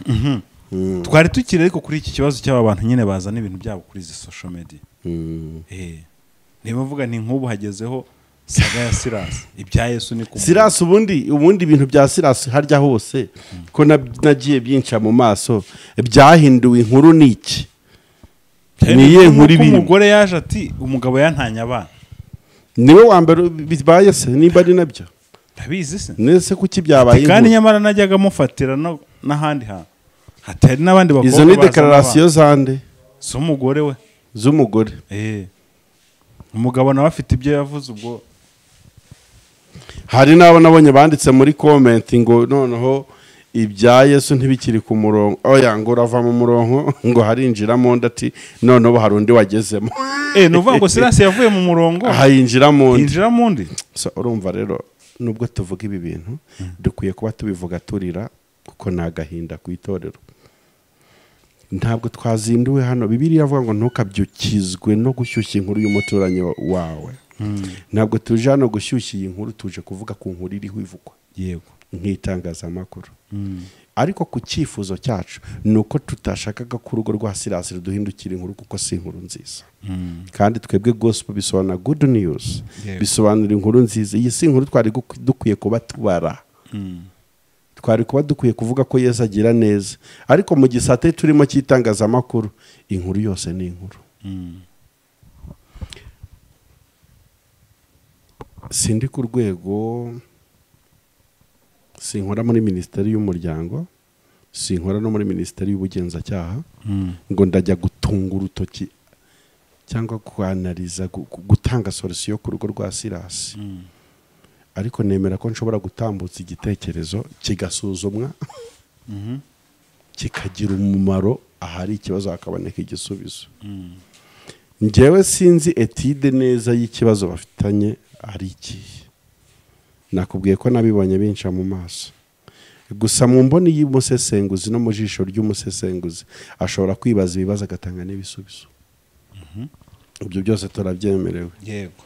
Twari tukiri ariko kuri iki kibazo cy'aba bantu nyine bazana ibintu byabo kuri izi social media. Niba mvuga nti nk'ubu hagezeho saga ya Silas, ibya Yesu ni ku Silas. Ubundi ibintu bya Silas harya hose ko nagiye byinca mu maso, byahinduwe inkuru niki? Niye nkuru ibintu. Umugore yaje ati umugabo yantanye abana. Niwe wa mbere bibaye se nimba ari nabyo? Ndabizi se. Nese kuki byabaye? Kandi nyamara najyaga mufatira n'ahandi hantu. Hatari n'abandi bakobwa. Izo ni declaration zande z'umugore we, z'umugore. Umugabo nawe afite ibyo yavuze ubwo. Hari n'abo nabonye banditse muri comment ngo noneho ibya Yesu ntibikiri ku murongo, oya ngo urava mu murongo ngo harinjiramo undi, ati noneho hari undi wagezemo. Nuvuga ngo Silas yavuye mu murongo hayinjiramo undi, yinjiramo undi. So urumva rero nubwo tuvuga ibi bintu dukwiye kuba tubivuga turira, kuko ni agahinda ku itorero. Ntabwo twazinduwe hano. Bibiliya iravuga ngo ntukabyukizwe no gushyushya inkuru y'umuturanyi wawe. Ntabwo tuje hano gushyushya iyi nkuru, tuje kuvuga ku nkuru iriho ivugwa. Yego. Nk'itangazamakuru. Ariko ku cyifuzo cyacu ni uko tutashakaga ko urugo rwa Silas ruduhindukira inkuru, kuko si inkuru nziza. Kandi twebwe gospel bisobanura good news, bisobanura inkuru nziza. Iyi si inkuru twari dukwiye kuba tubara. Twari kuba dukwiye kuvuga ko Yesu agira neza, ariko mu gisate turimo cy'itangazamakuru inkuru yose ni inkuru. Sindi ku rwego, sinkora muri minisiteri y'umuryango, sinkora no muri minisiteri y'ubugenzacyaha, ngo ndajya gutunga urutoki cyangwa kwanaliza gutanga solution ku rugo rwa Silas. Ariko nemera ko nshobora gutambutsa igitekerezo kigasuzumwa, kikagira umumaro, ahari ikibazo hakaboneka igisubizo. Njyewe sinzi etide neza y'ikibazo bafitanye ari iki. Nakubwiye ko nabibonye binca mu maso. Gusa mu mboni y'umusesenguzi no mu jisho ry'umusesenguzi ashobora kwibaza ibibazo agatanga n'ibisubizo. Ibyo byose turabyemerewe. Yego.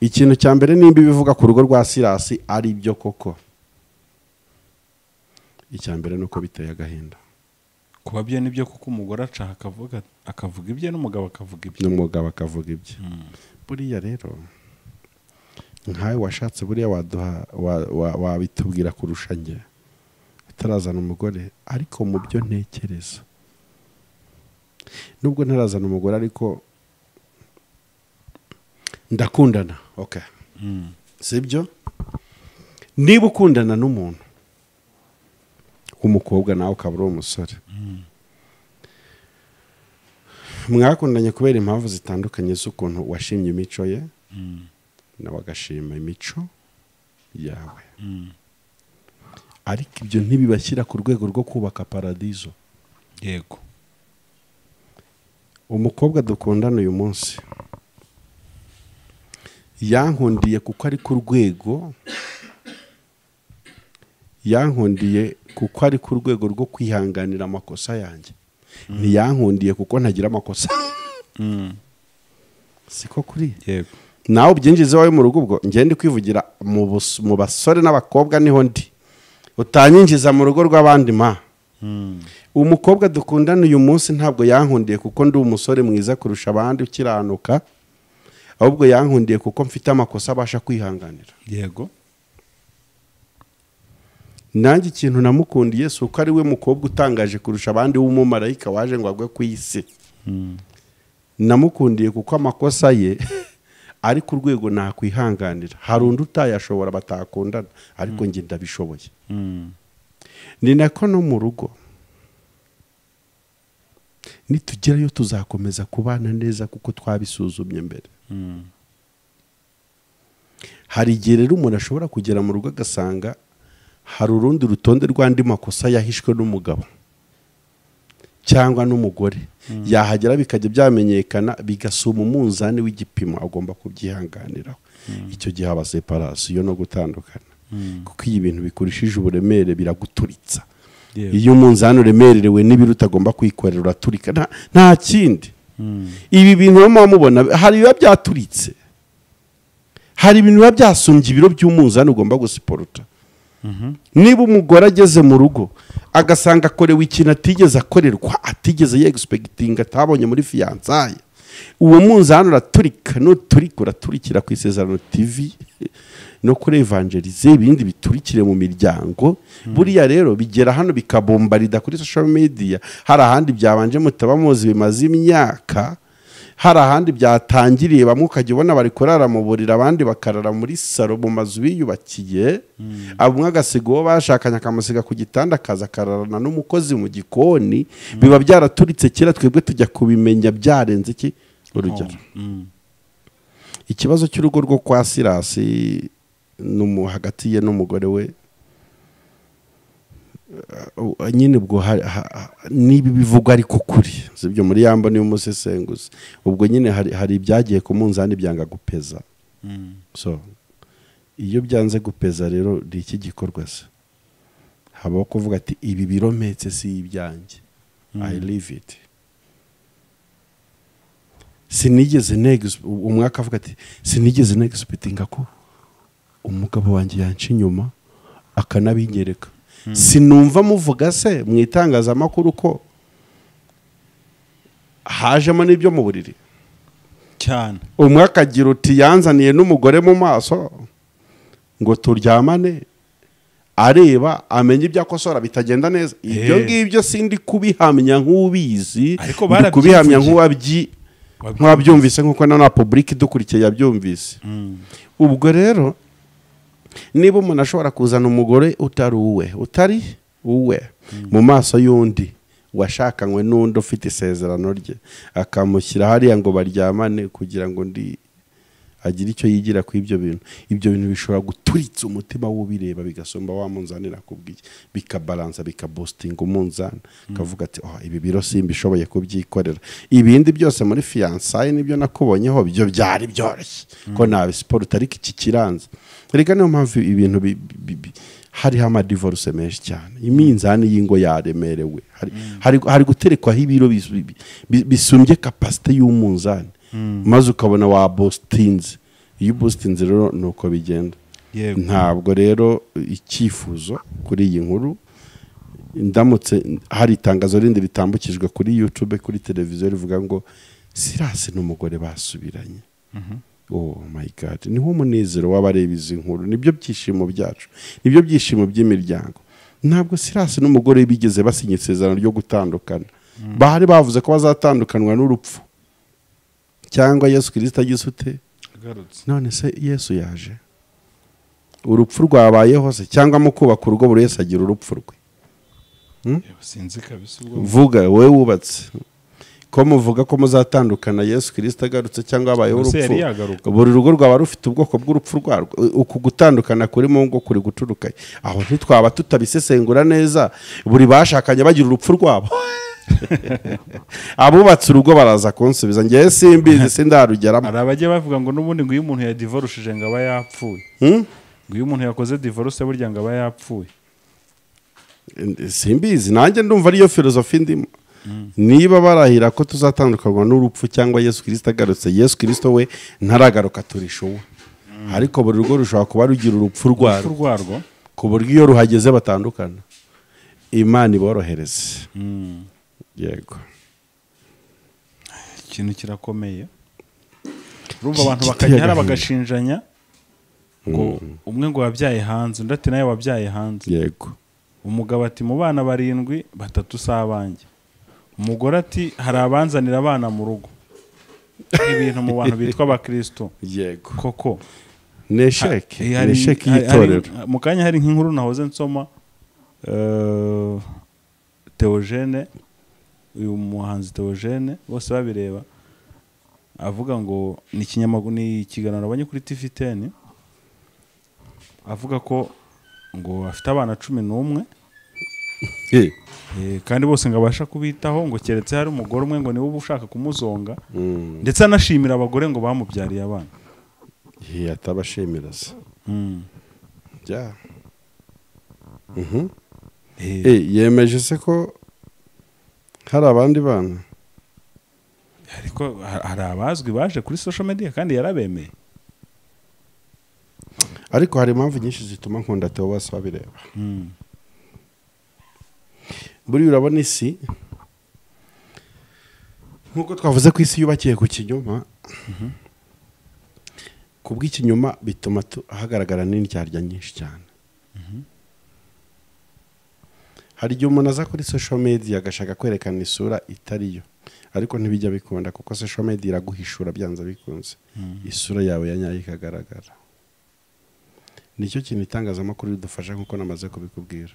Ikintu cya mbere nimba ibivuga ku rugo rwa Silas ari byo koko, icya mbere nuko biteye agahinda. Kuba byo nibyo kuko umugore aca akavuga ibye n'umugabo akavuga ibye. N'umugabo akavuga ibye. Buriya rero nkawe washatse buriya waduha wabitubwira kurusha njye utarazana umugore, ariko mu byo ntekereza nubwo ntarazana umugore ariko ndakundana. Okay. Sibyo? Niba ukundana n'umuntu w'umukobwa nawe ukaba uri umusore, mwakundanye kubera impamvu zitandukanye z'ukuntu washimye imico ye, nawe agashima imico yawe. Ariko ibyo ntibibashyira ku rwego rwo kubaka paradizo. Yego. Umukobwa dukundana uyu munsi yankundiye kuko ari ku rwego, yankundiye kuko ari ku rwego rwo kwihanganira amakosa yanjye. Ntiyankundiye kuko ntagira amakosa. Siko kuri? Yego. Nawe ubyinjize wawe mu rugo ubwo ngende kwivugira mu basore n'abakobwa niho ndi. Utanyinjiza mu rugo rw'abandi ma. Umukobwa dukundana uyu munsi ntabwo yankundiye kuko ndi umusore mwiza kurusha abandi ukiranuka, ahubwo yankundiye kuko mfite amakosa abasha kwihanganira. Yego. Nanjye ikintu namukundiye si uko ari we mukobwa utangaje kurusha abandi w'umumarayika waje ngo agwe ku isi. Namukundiye kuko amakosa ye ari ku rwego nakwihanganira. Hari undi utayashobora batakundana, ariko njye ndabishoboye. Ni nako no mu rugo nitugerayo tuzakomeza kubana neza kuko twabisuzumye mbere. Hari igihe rero umuntu ashobora kugera mu rugo agasanga hari urundi rutonde rw'andi makosa yahishwe n'umugabo cyangwa n'umugore, yahagera bikajya byamenyekana bigasuma umunzani w'igipimo agomba kubyihanganiraho. Icyo gihe haba separation no gutandukana, kuko iyo ibintu bikurishije uburemere biraguturitsa. Iyo umunzani uremerewe n'ibiro utagomba kwikorera uraturika, nta kindi. Ibi bintu mubona hari biba byaturitse, hari ibintu biba byasumbye ibiro by'umunzani ugomba gusiporuta. Niba umugore ageze mu rugo agasanga akorewe ikintu atigeze akorerwa, atigeze yexpectinga, atabonye muri fiançailles, uwo munzani uraturika. Nuturika uraturikira ku Isezerano TV no kuri Evangelize, ibindi biturikire mu miryango. Buriya rero bigera hano bikabombarida kuri social media. Hari ahandi byabanje mutaba muzi bimaze imyaka, hari ahandi byatangiriye bamwe ukajya ubona bari kurara mu buriri, abandi bakarara muri salo mu mazu biyubakiye, abumwe agasiga uwo bashakanye akamusiga ku gitanda akaza akararana n'umukozi mu gikoni. Biba byaraturitse kera, twebwe tujya kubimenya byarenze iki urugero. Ikibazo cy'urugo rwo kwa Sirasi hagati ye n'umugore we nyine ubwo niba bivugwa ariko kuri sibyo muri yambo niyo umusesenguzi, ubwo nyine hari ibyagiye ku munzani byanga gupeza. So iyo byanze gupeza rero ni iki gikorwa se? Habaho kuvuga ati ibi birometse si ibyanjye, I leave it. Sinigeze umwaka avuga ati sinigeze nexpectinga ko umugabo wanjye yanca inyuma akanabinyereka. Sinumva muvuga se mu itangazamakuru ko hajemo n'ibyo mu buriri cyane. Umwe akagira uti yanzaniye n'umugore mu maso ngo turyamane, areba amenye ibyo akosora bitagenda neza. Ibyo ngibyo sindi kubihamya nk'ubizi, ndi kubihamya nk'uwabyumvise, nk'uko na public idukurikiye yabyumvise. Ubwo rero niba umuntu ashobora kuzana umugore utari uwe mu maso y'undi washakanywe n'undi ufite isezerano rye, akamushyira hariya ngo baryamane kugira ngo ndi agire icyo yigira ku ibyo bintu, ibyo bintu bishobora guturitsa umutima w'ubireba bigasomba wa munzani nakubwiye, bikabalansa bikabostinga umunzani, kavuga ati oh ibi biro simbishoboye kubyikorera, ibindi byose muri fiançailles nibyo nakubonyeho byo byari byoroshye ko nabi sport ariko iki kiranze. Reka niyo mpamvu ibintu hariho amadivorce menshi cyane, iminzani y'ingo yaremerewe, hari guterekwaho ibiro bisumbye capacité y'umunzani, maze ukabona wa bostinze. Iyo bostinze rero nuko bigenda. Ntabwo rero icyifuzo kuri iyi nkuru, ndamutse hari itangazo rindi ritambukijwe kuri YouTube, kuri televiziyo rivuga ngo Sirasi n'umugore basubiranye. Oh my God, niho umunezero w'abareba izi nkuru, nibyo byishimo byacu, nibyo byishimo by'imiryango. Ntabwo Sirasi n'umugore bigeze basinya isezerano ryo gutandukana. Bahari bavuze ko bazatandukanwa n'urupfu cyangwa Yesu Kristo agize ute? None se Yesu yaje, urupfu rwabayeho se? Cyangwa mu kubaka urugo buri wese agira urupfu rwe? Sinzi kabisa ubwo. Vuga wowe wubatse ko muvuga ko muzatandukana Yesu Kristo agarutse cyangwa abayeho urupfu, buri rugo rwaba rufite ubwoko bw'urupfu rwarwo. Uku gutandukana kuri mu ngo kuri guturuka aho ntitwaba tutabisesengura neza, buri bashakanye bagira urupfu rwabo. Abubatse urugo baraza kunsubiza, ngewe simbizi sindarugeramo. Hari abajya bavuga ngo n'ubundi ngo iyo umuntu yadivorushije ngo aba yapfuye, ngo iyo umuntu yakoze divorce burya ngo aba yapfuye. Simbizi nanjye ndumva ariyo filosofi ndimo. Niba barahira ko tuzatandukanwa n'urupfu cyangwa Yesu Kristo agarutse, Yesu Kristo we ntaragaruka turishowe. Ariko buri rugo rushobora kuba rugira urupfu rwarwo, ku buryo iyo ruhageze batandukana. Imana iborohereze. Yego, ikintu kirakomeye. Urumva abantu bakajya hari bagashinjanya ngo umwe ngo wabyaye hanze, undi ati nawe wabyaye hanze. Yego. Umugabo ati mu bana 7 3 si abanjye. Umugore ati hari abanzanira abana mu rugo. Ibintu mu bantu bitwa abakristo. Yego. Koko nesheke nesheke y'itorero. Mu kanya hari nk'inkuru nahoze nsoma, Theogene, uyu muhanzi Theogene bose babireba, avuga ngo ni ikinyamakuru, ni ikiganiro abonye kuri TV10, avuga ko ngo afite abana 11 kandi bose ngo abasha kubitaho, ngo keretse hari umugore umwe ngo niwe ushaka kumuzonga, ndetse anashimira abagore ngo bamubyariye abana. Atabashimira se. Ja. Yemeje se ko hari abandi bana? Ariko hari abazwi baje kuri social media kandi yarabemeye. Ariko hari impamvu nyinshi zituma nkunda Theo bose babireba. Buri urabona isi nkuko twavuze ko isi yubakiye ku kinyoma, kubw'ikinyoma bituma hagaragara n'indyarya nyinshi cyane. Hari igihe umuntu aza kuri social media agashaka kwerekana isura itariyo, ariko ntibijya bikunda kuko social media iraguhishura byanze bikunze, isura yawe ya nyayo ikagaragara. Nicyo kintu itangazamakuru ridufasha nkuko namaze kubikubwira.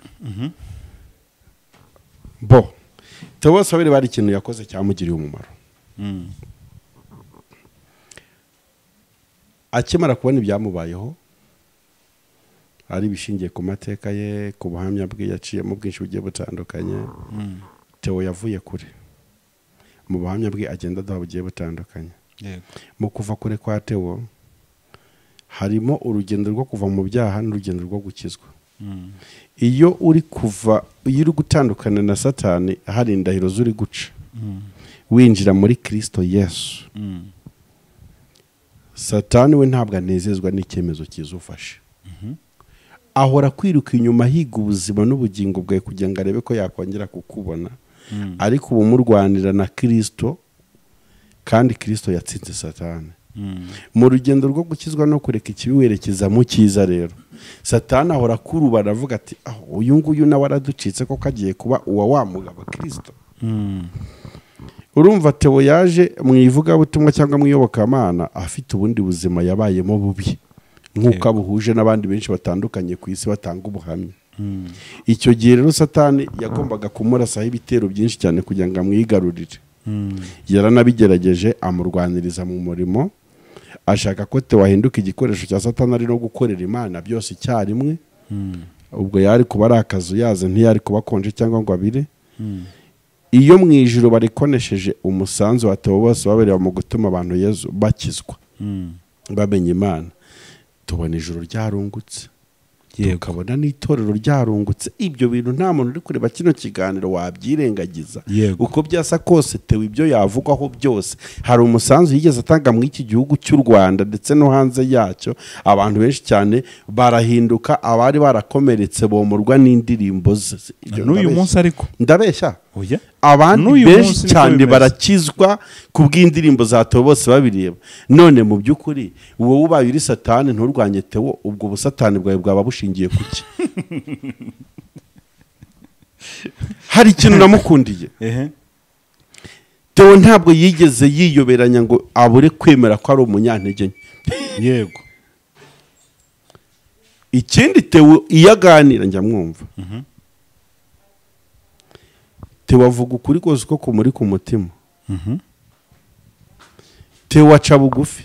Bo Theo bose babiri bari ikintu yakoze cyamugiriye umumaro. Akimara kubona ibyamubayeho ari bishingiye ku mateka ye, ku buhamya bwe yaciyemo bwinshi bugiye butandukanye, Theo yavuye kure mu buhamya bwe agenda aduha bugiye butandukanye. Mu kuva kure kwa Theo harimo urugendo rwo kuva mu byaha n'urugendo rwo gukizwa. Iyo uri kuva, iyo uri gutandukana na Satani, hari indahiro zuri guca winjira muri Kristo Yesu. Satani we ntabwo anezezwa n'icyemezo kizufashe, ahora kwiruka inyuma higa ubuzima n'ubugingo bwawe kugira ngo arebe ko yakongera kukubona, ariko ubu murwanira na Kristo, kandi Kristo yatsinze Satani. Mu rugendo rwo gukizwa no kureka ikibi werekeza mu cyiza rero, Satani ahora kurubana avuga ati uyu nguyu nawe araducitse koko agiye kuba uwa wa mugabo Kristo. Urumva Theo yaje mu ivugabutumwa cyangwa mu iyobokamana afite ubundi buzima yabayemo bubi, nk'uko abuhuje n'abandi benshi batandukanye ku isi batanga ubuhamya. Icyo gihe rero Satani yagombaga kumurasaho ibitero byinshi cyane kugira ngo amwigarurire. Yaranabigerageje amurwaniriza mu murimo, ashaka ko Theo ahinduka igikoresho cya Satani ari no gukorera Imana byose icyarimwe. Ubwo yari kuba ari akazu yaze, ntiyari kuba konje cyangwa ngo abire. Iyo mu ijuru barikonesheje umusanzu wa Theo bose babereye mu gutuma abantu Yesu bakizwa, bamenya Imana, tubona ijuru ryarungutse, tukabona n'itorero ryarungutse. Ibyo bintu nta muntu uri kureba kino kiganiro wabyirengagiza. Uko byasa kose Theo ibyo yavugwaho byose hari umusanzu yigeze atanga mu iki gihugu cy'u Rwanda ndetse no hanze yacyo. Abantu benshi cyane barahinduka, abari barakomeretse bomurwa n'indirimbo ze. N'uyu munsi ariko ndabeshya, abandi benshi cyane barakizwa kubw'indirimbo za Theo bose babireba. None mu by'ukuri wowe ubaye uri Satani nturwanye Theo, ubwo busatani bwawe bwaba bushingiye kuki? Hari ikintu namukundiye. Theo ntabwo yigeze yiyoberanya ngo abure kwemera ko ari umunyantege nke. Yego. Ikindi Theo iyo aganira njya mwumva, Theo avuga ukuri kose ko kumuri ku mutima. Theo aca bugufi.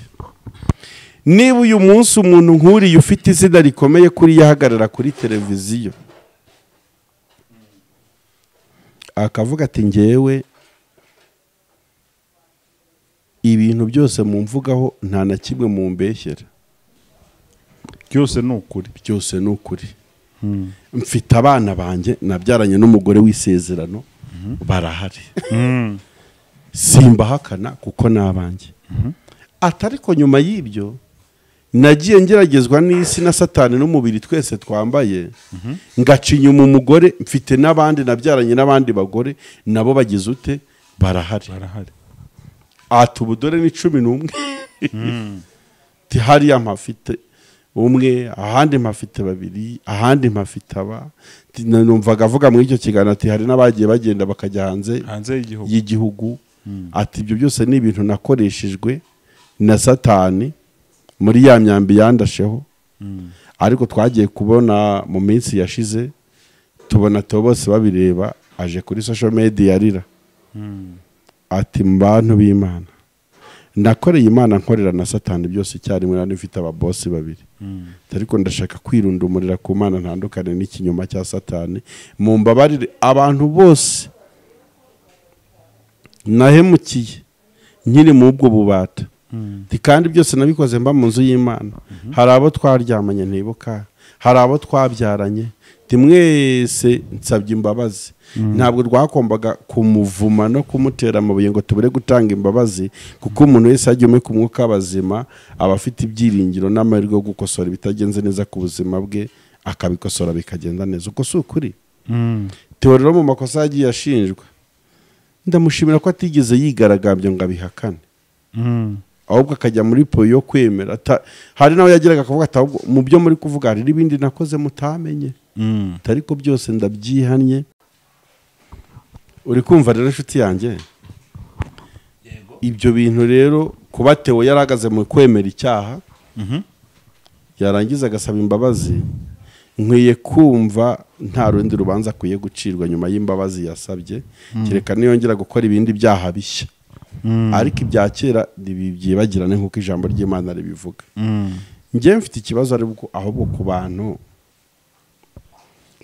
Niba uyu munsi umuntu nkuriye ufite izina rikomeye kuri yahagarara kuri televiziyo akavuga ati ngewe ibintu byose mumvugaho nta na kimwe mumbeshyera, byose ni ukuri, byose ni ukuri. Mfite abana banjye nabyaranye n'umugore w'isezerano, barahari, simbahakana kuko ni abanjye. Atariko nyuma y'ibyo Nagiye ngeragezwa n'isi na Satani n'umubiri twese twambaye, ngaca inyuma umugore mfite n'abandi nabyaranye n'abandi bagore nabo bagize ute, barahari. Ati ubu dore ni 11. Hariya mpafite umwe, ahandi mpafite babiri, ahandi mpafite aba. Numvaga avuga muri icyo kiganiro ati hari n'abagiye bagenda bakajya hanze y'igihugu. Ati ibyo byose ni ibintu nakoreshejwe na Satani muri ya myambi yandasheho. Ariko twagiye kubona mu minsi yashize tubona to bose babireba aje kuri social media arira. Ati mbantu b'Imana, nakoreye Imana nkorera na Satani byose icyarimwe, nari mfite ababosi babiri. Ariko ndashaka kwirundumurira ku Mana ntandukane n'ikinyoma cya Satani. Mumbabarire abantu bose nahemukiye nkiri mu ubwo bubata. Kandi byose nabikoze mba mu nzu y'Imana. Hari abo twaryamanye ntibuka, hari abo twabyaranye, mwese nsabye imbabazi. Ntabwo rwakombaga kumuvuma no kumutera amabuye ngo tubure gutanga imbabazi, kuko umuntu wese ajya umwe ku mwuka w'abazima aba afite ibyiringiro n'amahirwe yo gukosora ibitagenze neza ku buzima bwe, akabikosora bikagenda neza. Uko si ukuri? Theo rero mu makosa yagiye ashinjwa, ndamushimira ko atigeze yigaragambya ngo abihakane, ahubwo akajya muri po yo kwemera. Hari nawe yageraga akavuga ati ahubwo mu byo muri kuvuga hari n'ibindi nakoze mutamenye, ariko byose ndabyihannye. Uri kumva rero inshuti yanjye, ibyo bintu rero kuba Theo yarahagaze mu kwemera icyaha, yarangiza agasaba imbabazi, nkwiye kumva nta rundi rubanza akwiye gucirwa nyuma y'imbabazi yasabye, kereka niyongera gukora ibindi byaha bishya. Ariko ibya kera ntibyibagirane nk'uko ijambo ry'Imana ribivuga. Njye mfite ikibazo ahubwo ku bantu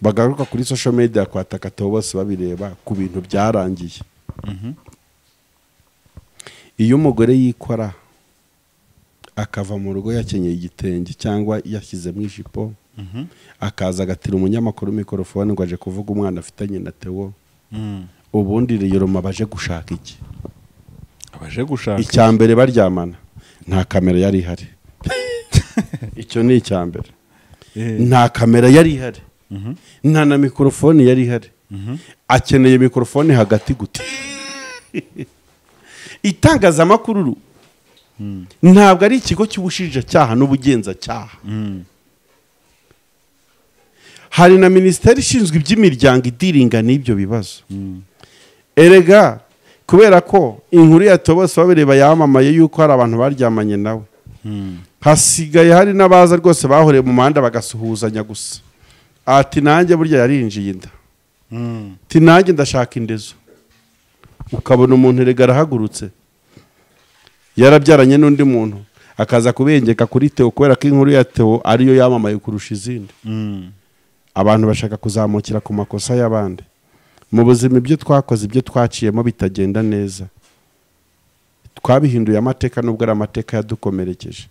bagaruka kuri social media kwataka Theo bose babireba ku bintu byarangiye. Iyo umugore yikora akava mu rugo yakenyeye igitenge cyangwa yashyizemo ijipo, akaza agatira umunyamakuru mikorofone ngo aje kuvuga umwana afitanye na Theo, ubundi rero baje gushaka iki? Abaje gushaka icya mbere baryamana nta kamera yari ihari. Icyo ni icya mbere. Nta kamera yari ihari, nta na mikorofone yari ihari. Akeneye mikorofone hagati gute? Itangazamakuru ntabwo ari ikigo cy'ubushinjacyaha n'ubugenzacyaha. Hari na minisiteri ishinzwe iby'imiryango idiringa n'ibyo bibazo. Erega kubera ko inkuru ya Theo bose babireba yamamaye yuko hari abantu baryamanye nawe, hasigaye hari n'abaza rwose bahoreye mu muhanda bagasuhuzanya gusa. Ati nanjye burya yarinjiye inda, ati nanjye ndashaka indezo. Ukabona umuntu erega arahagurutse yarabyaranye n'undi muntu akaza kubengeka kuri Theo kubera ko inkuru ya Theo ariyo yamamaye kurusha izindi. Abantu bashaka kuzamukira ku makosa y'abandi. Mu buzima ibyo twakoze, ibyo twaciyemo bitagenda neza, twabihinduye amateka nubwo ari amateka yadukomerekeje.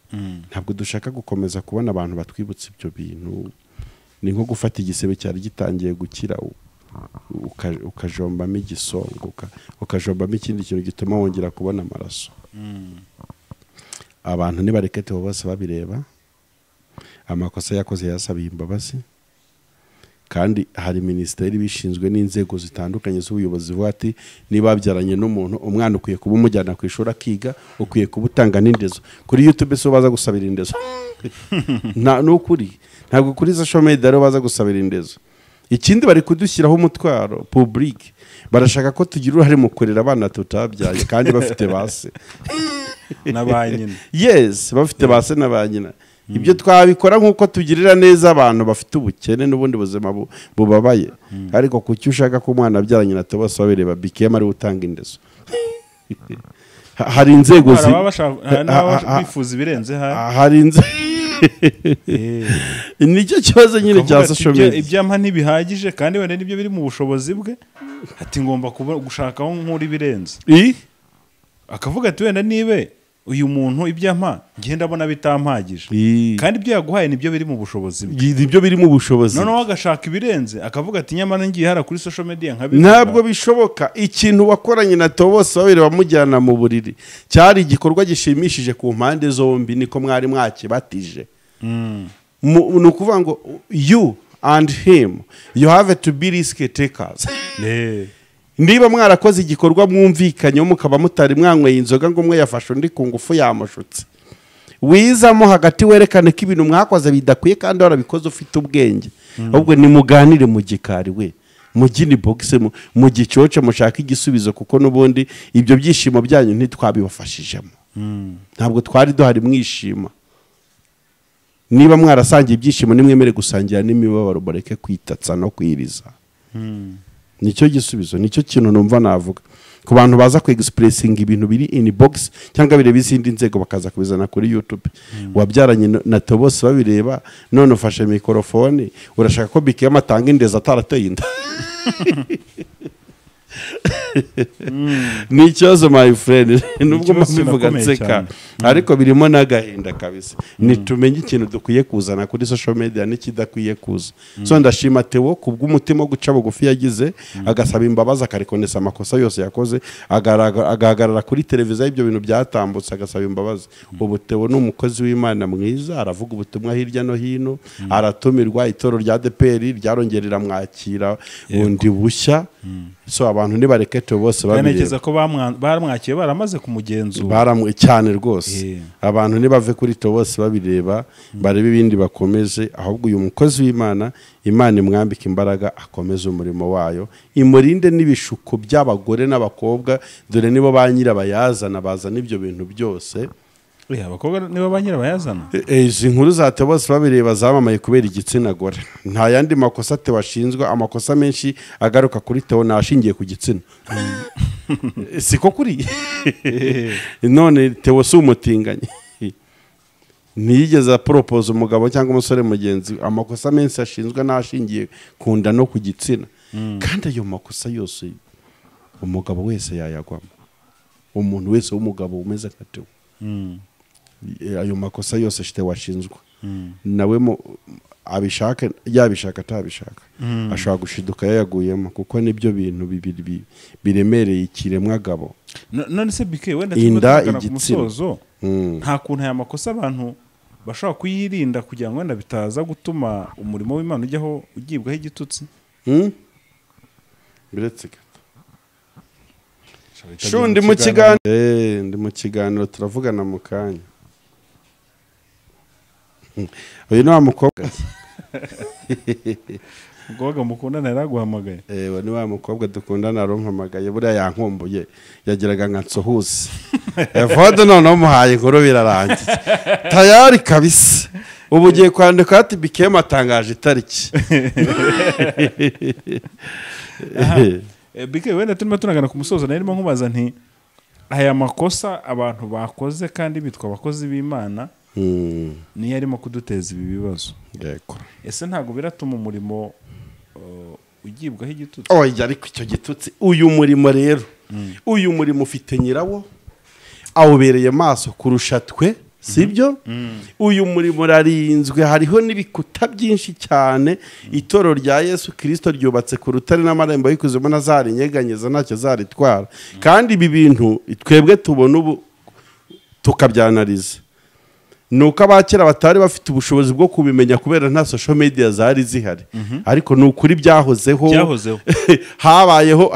Ntabwo dushaka gukomeza kubona abantu batwibutsa ibyo bintu. Ni nko gufata igisebe cyari gitangiye gukira ukajombamo igisongo, ukajombamo ikindi kintu gituma wongera kubona amaraso. Abantu nibareke Theo bose babireba, amakosa yakoze yasabiye imbabazi, kandi hari minisiteri bishinzwe n'inzego zitandukanye z'ubuyobozi zivuga ati niba babyaranye n'umuntu, umwana ukwiye kuba umujyana ku ishuri akiga, ukwiye kuba utanga n'indezo. Kuri YouTube so baza gusabira indezo. Nukuri ntabwo kuri social media rero baza gusabira indezo. Ikindi bari kudushyiraho umutwaro public, barashaka ko tugira uruhare mu kurera abana tutabyaye kandi bafite base na ba nyina. Yes, bafite base na ba nyina. Ibyo twabikora nkuko tugirira neza abantu bafite ubukene n'ubundi buzima bubabaye. Ariko kuki ushaka ko umwana abyaranye na Theo bose babireba BKM ari utanga indezo? Hari inzego bifuza ibirenze, hari inzego. Nicyo kibazo nyine cya social media. Ibyampa ntibihagije kandi wenda nibyo biri mu bushobozi bwe, ati ngomba gushaka aho nkura ibirenze. Akavuga ati wenda nibe Uyu muntu ibyo ampa ngenda abona bitampagije, kandi ibyo yaguhaye nibyo biri mu bushobozi bwe, nibyo biri mu bushobozi. Noneho agashaka ibirenze akavuga ati nyamara ngiye hara kuri social media nkabivuga. Ntabwo bishoboka. Ikintu wakoranye na Theo bose babiri bamujyana mu buriri cyari igikorwa gishimishije ku mpande zombi, niko mwari mwakibatije. Ni ukuvuga ngo you and him, you have to be risk takers. Niba mwarakoze igikorwa mwumvikanye, mukaba mutari mwanyweye inzoga ngo umwe yafashe undi ku ngufu yamushutse, wizamo hagati werekane ko ibintu mwakoze bidakwiye kandi warabikoze ufite ubwenge. Ahubwo nimuganire mu gikari we, mu inbox, mu gicoce, mushake igisubizo, kuko n'ubundi ibyo byishimo byanyu ntitwabibafashijemo, ntabwo twari duhari mwishima. Niba mwarasangiye ibyishimo, nimwemere gusangira n'imibabaro, mureke kwitatsa no kwiriza. Nicyo gisubizo, nicyo kintu numva navuga ku bantu baza ku expressinga ibintu biri inbox cyangwa bireba izindi nzego bakaza kubizana kuri YouTube. Wabyaranye na Theo bose babireba, none ufashe mikorofone urashaka ko Bikema atanga indezo atarateye inda. Ni ikibazo, my friend, nubwo Ikibazo mbivuga kinakomeye nseka, cyane. ariko birimo n'agahinda kabisa. Nitumenye ikintu dukwiye kuzana kuri social media n'ikidakwiye kuza. So ndashima Theo kubw'umutima wo guca bugufi yagize, agasaba imbabazi, akarekonesa amakosa yose yakoze, agahagarara kuri televiziyo ibyo bintu byatambutse agasaba imbabazi. Ubu Theo ni umukozi w'Imana mwiza, aravuga ubutumwa hirya no hino, aratumirwa, itorero rya ADEPR ryarongera riramwakira bundi bushya. So abantu nibareke Theo bose babireba. Ntekereza ko bamwakiye baramaze kumugenzura. Baramwe cyane rwose. Abantu nibave kuri Theo bose babireba, barebe ibindi bakomeze. Ahubwo uyu mukozi w'Imana, Imana imwambike imbaraga akomeze umurimo wayo, imurinde n'ibishuko by'abagore n'abakobwa, dore nibo ba nyirabayazana bazana ibyo bintu byose. Abakobwa nibo ba nyirabayazana? Izi nkuru za Theo bose babireba zamamaye kubera igitsina gore. Nta yandi makosa Theo ashinzwe, amakosa menshi agaruka kuri Theo nashingiye ku gitsina. Siko kuri none Theo si umutinganyi, ntiyigeze aporopoza umugabo cyangwa umusore mugenzi. Amakosa menshi ashinzwe n'ashingiye ku nda no ku gitsina, kandi ayo makosa yose umugabo wese yayagwamo, umuntu wese w'umugabo umeze nka Theo. Ayo makosa yose Theo washinzwe nawe abishaka yabishaka atabishaka ashobora gushiduka yayaguyemo, kuko nibyo bintu bibiri biremereye ikiremwa gabo. None se BK, wenda Inda, tugana ku igitsina. musozo, nta kuntu aya makosa abantu bashobora kuyirinda kugira ngo wenda bitaza gutuma umurimo w'Imana ujyaho ugibwaho igitutsi? Biretse gato. Shu, ndi mu kiganiro, ndi mu kiganiro, turavugana mu kanya. Uyu ni wa mukobwa. Umukobwa mukundana yaraguhamagaye? Ewe, ni wa mukobwa dukundana arampamagaye, buriya yankumbuye, yagiraga nka nsohuze Evode, noneho muhaye inkuru birarangiye tayari kabisa. Ubu ugiye kwandika ati Bikema atangaje itariki. BK, wenda turimo tunagana ku musozo, narimo nkubaza nti aya makosa abantu bakoze kandi bitwa abakozi b'Imana niyo arimo kuduteza ibi bibazo. Yego. Ese ntabwo biratuma umurimo ugibwaho igitutsi? Oya, ariko icyo gitutsi, uyu murimo rero, uyu murimo ufite nyirawo awubereye maso kurusha twe, sibyo? Uyu murimo urarinzwe, hariho n'ibikuta byinshi cyane. Itorero rya Yesu Kristo ryubatse ku rutare n'amarembo y'ikuzimu ntazarinyeganyeza, ntacyo zaritwara. Kandi ibi bintu twebwe tubona ubu tukabyanariza, nuko abakera batari bafite ubushobozi bwo kubimenya kubera nta social media zari zihari, ariko ni ukuri byahozeho. Byahozeho. Habayeho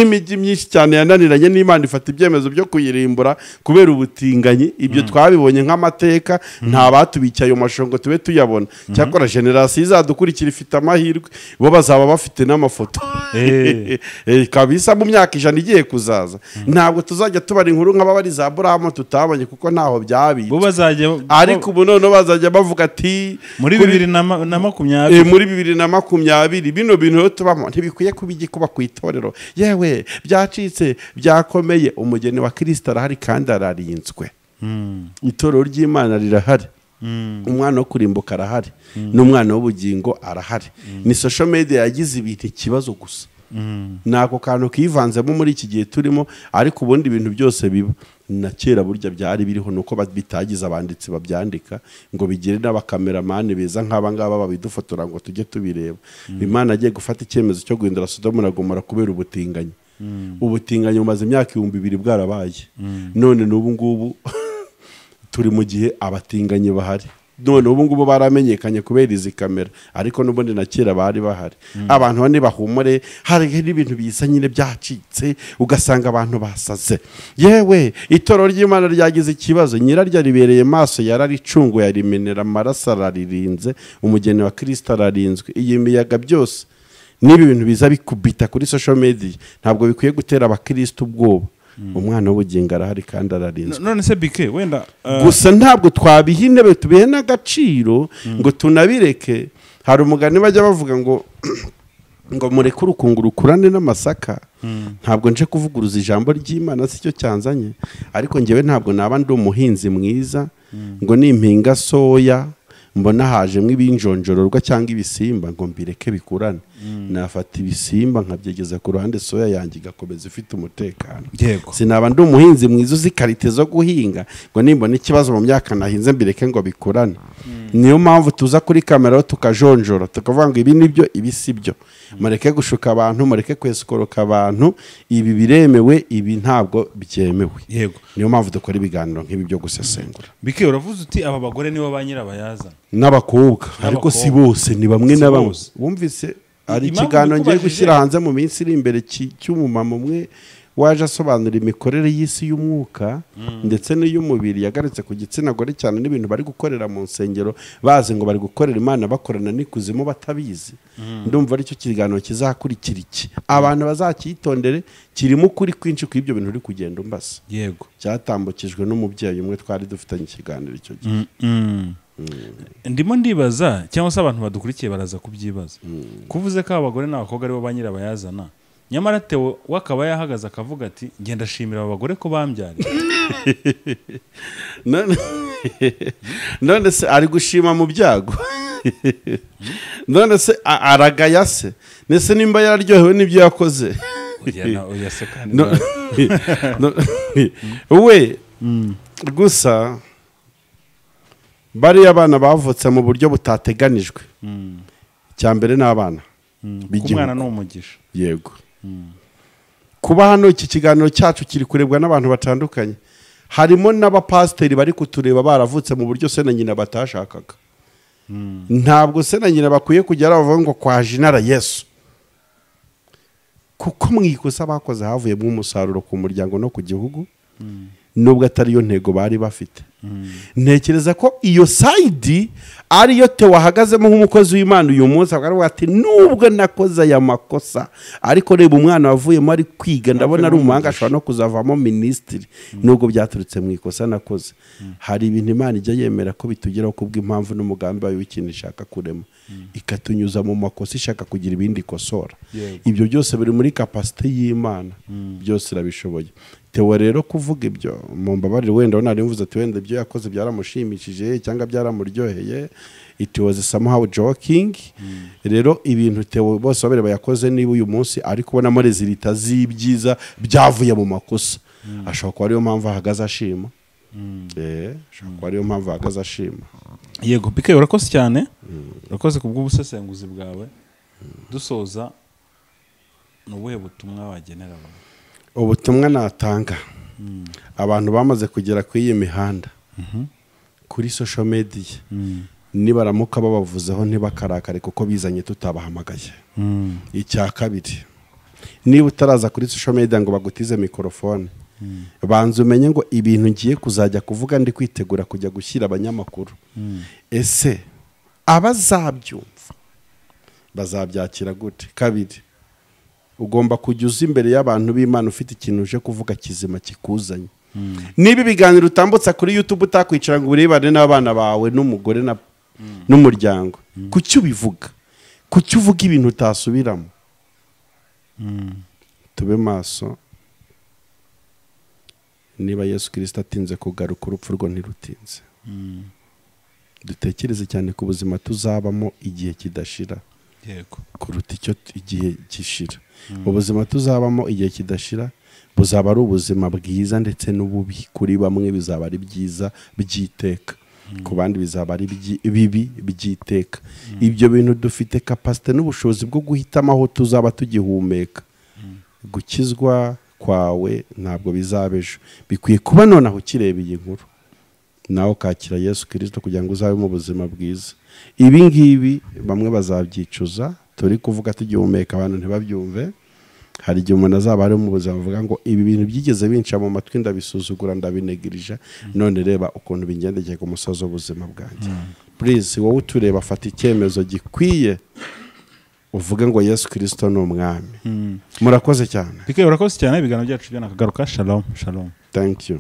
imijyi myinshi cyane yananiranye n'Imana ifata ibyemezo byo kuyirimbura kubera ubutinganyi. Ibyo twabibonye nk'amateka, nta batubikiye ayo mashusho ngo tube tuyabona. Cyakora generasiyo izadukurikira ifite amahirwe, bo bazaba bafite n'amafoto. Kabisa mu myaka 100 igiye kuzaza ntabwo tuzajya tubara inkuru nk'ababari za Aburahamu tutabonye, kuko ntaho byabitse. Bo bazajya, ariko ubu noneho bazajya bavuga ati muri 2020, muri 2020 bino bintu rero tubamo ntibikwiye kuba igikuba ku itorero. Yewe, byacitse, byakomeye. Umugeni wa Kristo arahari kandi ararinzwe. Itorero ry'Imana rirahari, umwana wo kurimbuka arahari, n'umwana w'ubugingo arahari. Ni social media yagize ibintu ikibazo gusa. Nako kantu kivanzemo muri iki gihe turimo, ariko ubundi ibintu byose biba na kera burya byari biriho, nuko bitagize abanditsi babyandika ngo bigire n'abakameramani beza nk'aba ngaba babidufotora ngo tujye tubireba. Imana agiye gufata icyemezo cyo guhindura Sodoma na Gomora kubera ubutinganyi. Ubutinganyi bumaze imyaka 2000 bwarabaye, none n'ubu ngubu turi mu gihe abatinganyi bahari. None ubu ngubu baramenyekanye kubera izi kamera, ariko n'ubundi na kera bari bahari. Abantu bane bahumure, hari n'ibintu biza nyine byacitse ugasanga abantu basaze. Yewe itoro ry'Imana ryagize ikibazo, nyiraryo ribereye maso, yararicunguye arimenera amaraso, araririnze, umugeni wa Kristo ararinzwe. Iyi miyaga byose n'ibi bintu biza bikubita kuri social media ntabwo bikwiye gutera abakristo ubwoba. Umwana w'ubugingo arahari kandi ararinzwe. None se bike wenda gusa ntabwo twabiha intebe tubihe n'agaciro ngo tunabireke. Hari umugani bajya bavuga ngo ngo mureke urukungu rukurane n'amasaka. Ntabwo nje kuvuguruza ijambo ry'Imana, si cyo cyanzanye, ariko njyewe ntabwo naba ndi umuhinzi mwiza ngo nimpinga soya mbona hajemo ibinjonjororwa cyangwa ibisimba ngo mbireke bikurane. Nafata ibisimba nkabyegeza ku ruhande, soya yanjye igakomeza ifite umutekano. Sinaba ndi umuhinzi mwiza uzi karite zo guhinga ngo nimbona ikibazo mu myaka nahinze mbireke ngo bikurane. Niyo mpamvu tuza kuri kamera tukajonjora tukavuga ngo ibi nibyo, ibi si byo. Mureke gushuka abantu, mureke kwesikoroka abantu, ibi biremewe, ibi ntabwo byemewe. Yego. Niyo mpamvu dukora ibiganiro nk'ibi byo gusesengura. Bike uravuze uti aba bagore nibo ba nyirabayazana n'abakobwa, ariko si bose, ni bamwe na bamwe. Wumvise ari ikiganiro ngiye gushyira hanze mu minsi iri imbere cy'umumama umwe waje asobanura imikorere y'isi y'umwuka ndetse n'iy'umubiri, yagarutse ku gitsina gore cyane n'ibintu bari gukorera mu nsengero bazi ngo bari gukorera Imana bakorana n'ikuzimu batabizi. Ndumva aricyo kiganiro kizakurikira iki, abantu bazacyitondere, kirimo ukuri kwinshi ku ibyo bintu uri kugenda umbaza. Yego. Cyatambukijwe n'umubyeyi umwe twari dufitanye ikiganiro icyo gihe. Ndimo ndibaza cyangwa se abantu badukurikiye baraza kubyibaza. Kuvuze ko abagore n'abakobwa aribo ba nyirabayazana, nyamara Theo wakaba yahagaze akavuga ati ngenda shimira abagore ko bambyariye. None se ari gushima mu byago? None se aragaya se? Nese nimba yararyohewe n'ibyo yakoze? We gusa bariya abana bavutse mu buryo butateganijwe. Icyambere n'abana umwana ni umugisha. Yego. Kuba hano iki kiganiro cyacu kiri kurebwa n'abantu batandukanye, harimo n'abapasiteri bari kutureba baravutse mu buryo se na nyina batashakaga. Ntabwo se na nyina bakwiye kujya bavuga ngo kwa jinara Yesu, kuko mu ikosa bakoze havuyemo umusaruro ku muryango no ku gihugu, nubwo atari yo ntego bari bafite. Ntekereza ko iyo side ariyo Theo ahagazemo nk'umukozi w'Imana uyu munsi, akavuga ati nubwo nakoze aya makosa, ariko reba umwana wavuyemo ari kwiga, ndabona ari umuhanga, ashobora no kuzavamo minisitiri, nubwo byaturutse mu ikosa nakoze. Hari ibintu Imana ijya yemera ko bitugeraho kubw'impamvu n'umugambi wayo w'ikintu ishaka kurema, ikatunyuza mu makosa ishaka kugira ibindi ikosora. Ibyo byose biri muri capacity y'Imana, byose irabishoboye. Theo rero kuvuga ibyo, mumbabarire wenda nari mvuze ati wenda ibyo yakoze byaramushimishije cyangwa byaramuryoheye, it was somehow joking. Rero ibintu Theo bose babere bayakoze, niba uyu munsi ari kubona muri resulta z'ibyiza byavuye mu makosa, ashobora kuba ariyo mpamvu ahagaze ashima. Ashobora kuba ariyo mpamvu ahagaze ashima. Yego Bike urakoze cyane, urakoze kubw'ubusesenguzi bwawe. Dusoza, ni ubuhe butumwa wagenera abantu? Ubutumwa natanga, abantu bamaze kugera kuri iyi mihanda, kuri social media, nibaramuka babavuzeho ntibakarakare kuko bizanye tutabahamagaye. Icya kabiri, niba utaraza kuri social media ngo bagutize mikrofone, banza umenye ngo ibintu ngiye kuzajya kuvuga ndi kwitegura kujya gushyira abanyamakuru, ese abazabyumva bazabyakira gute? Kabiri, ugomba kujya uza imbere y'abantu b'Imana ufite ikintu uje kuvuga kizima kikuzanye. Niba ibiganiro utambutsa kuri YouTube utakwicara ngo urebane n'abana bawe n'umugore n'umuryango, kuki ubivuga? Kuki uvuga ibintu utasubiramo? Tube maso. Niba Yesu Kristo atinze kugaruka, urupfu rwo ntirutinze. Dutekereze cyane ku buzima tuzabamo igihe kidashira. Yego. Kuruta icyo igihe gishira. Ubuzima tuzabamo igihe kidashira buzaba ari ubuzima bwiza ndetse n'ububi. Kuri bamwe bizaba ari byiza by'iteka, ku bandi bizaba ari bibi by'iteka. Ibyo bintu dufite capacité n'ubushobozi bwo guhitamo aho tuzaba tugihumeka. Gukizwa kwawe ntabwo bizaba ejo, bikwiye kuba nonaho ukireba iyi nkuru, nawe ukakira Yesu Kirisito kugira ngo uzabe mu buzima bwiza. Ibi ngibi bamwe bazabyicuza, turi kuvuga tugihumeka abantu ntibabyumve. Hari igihe umuntu azaba ari mu buzima avuga ngo ibi bintu byigeze binca mu matwi, ndabisuzugura, ndabinegirija, none reba ukuntu bingendekeye ku musozi w'ubuzima bwanjye. Please, wowe utureba, fata icyemezo gikwiye uvuge ngo Yesu Kirisito ni umwami. Murakoze cyane. Bike, urakoze cyane. Ibiganiro byacu byanakagaruka. Shalom, shalom. Thank you.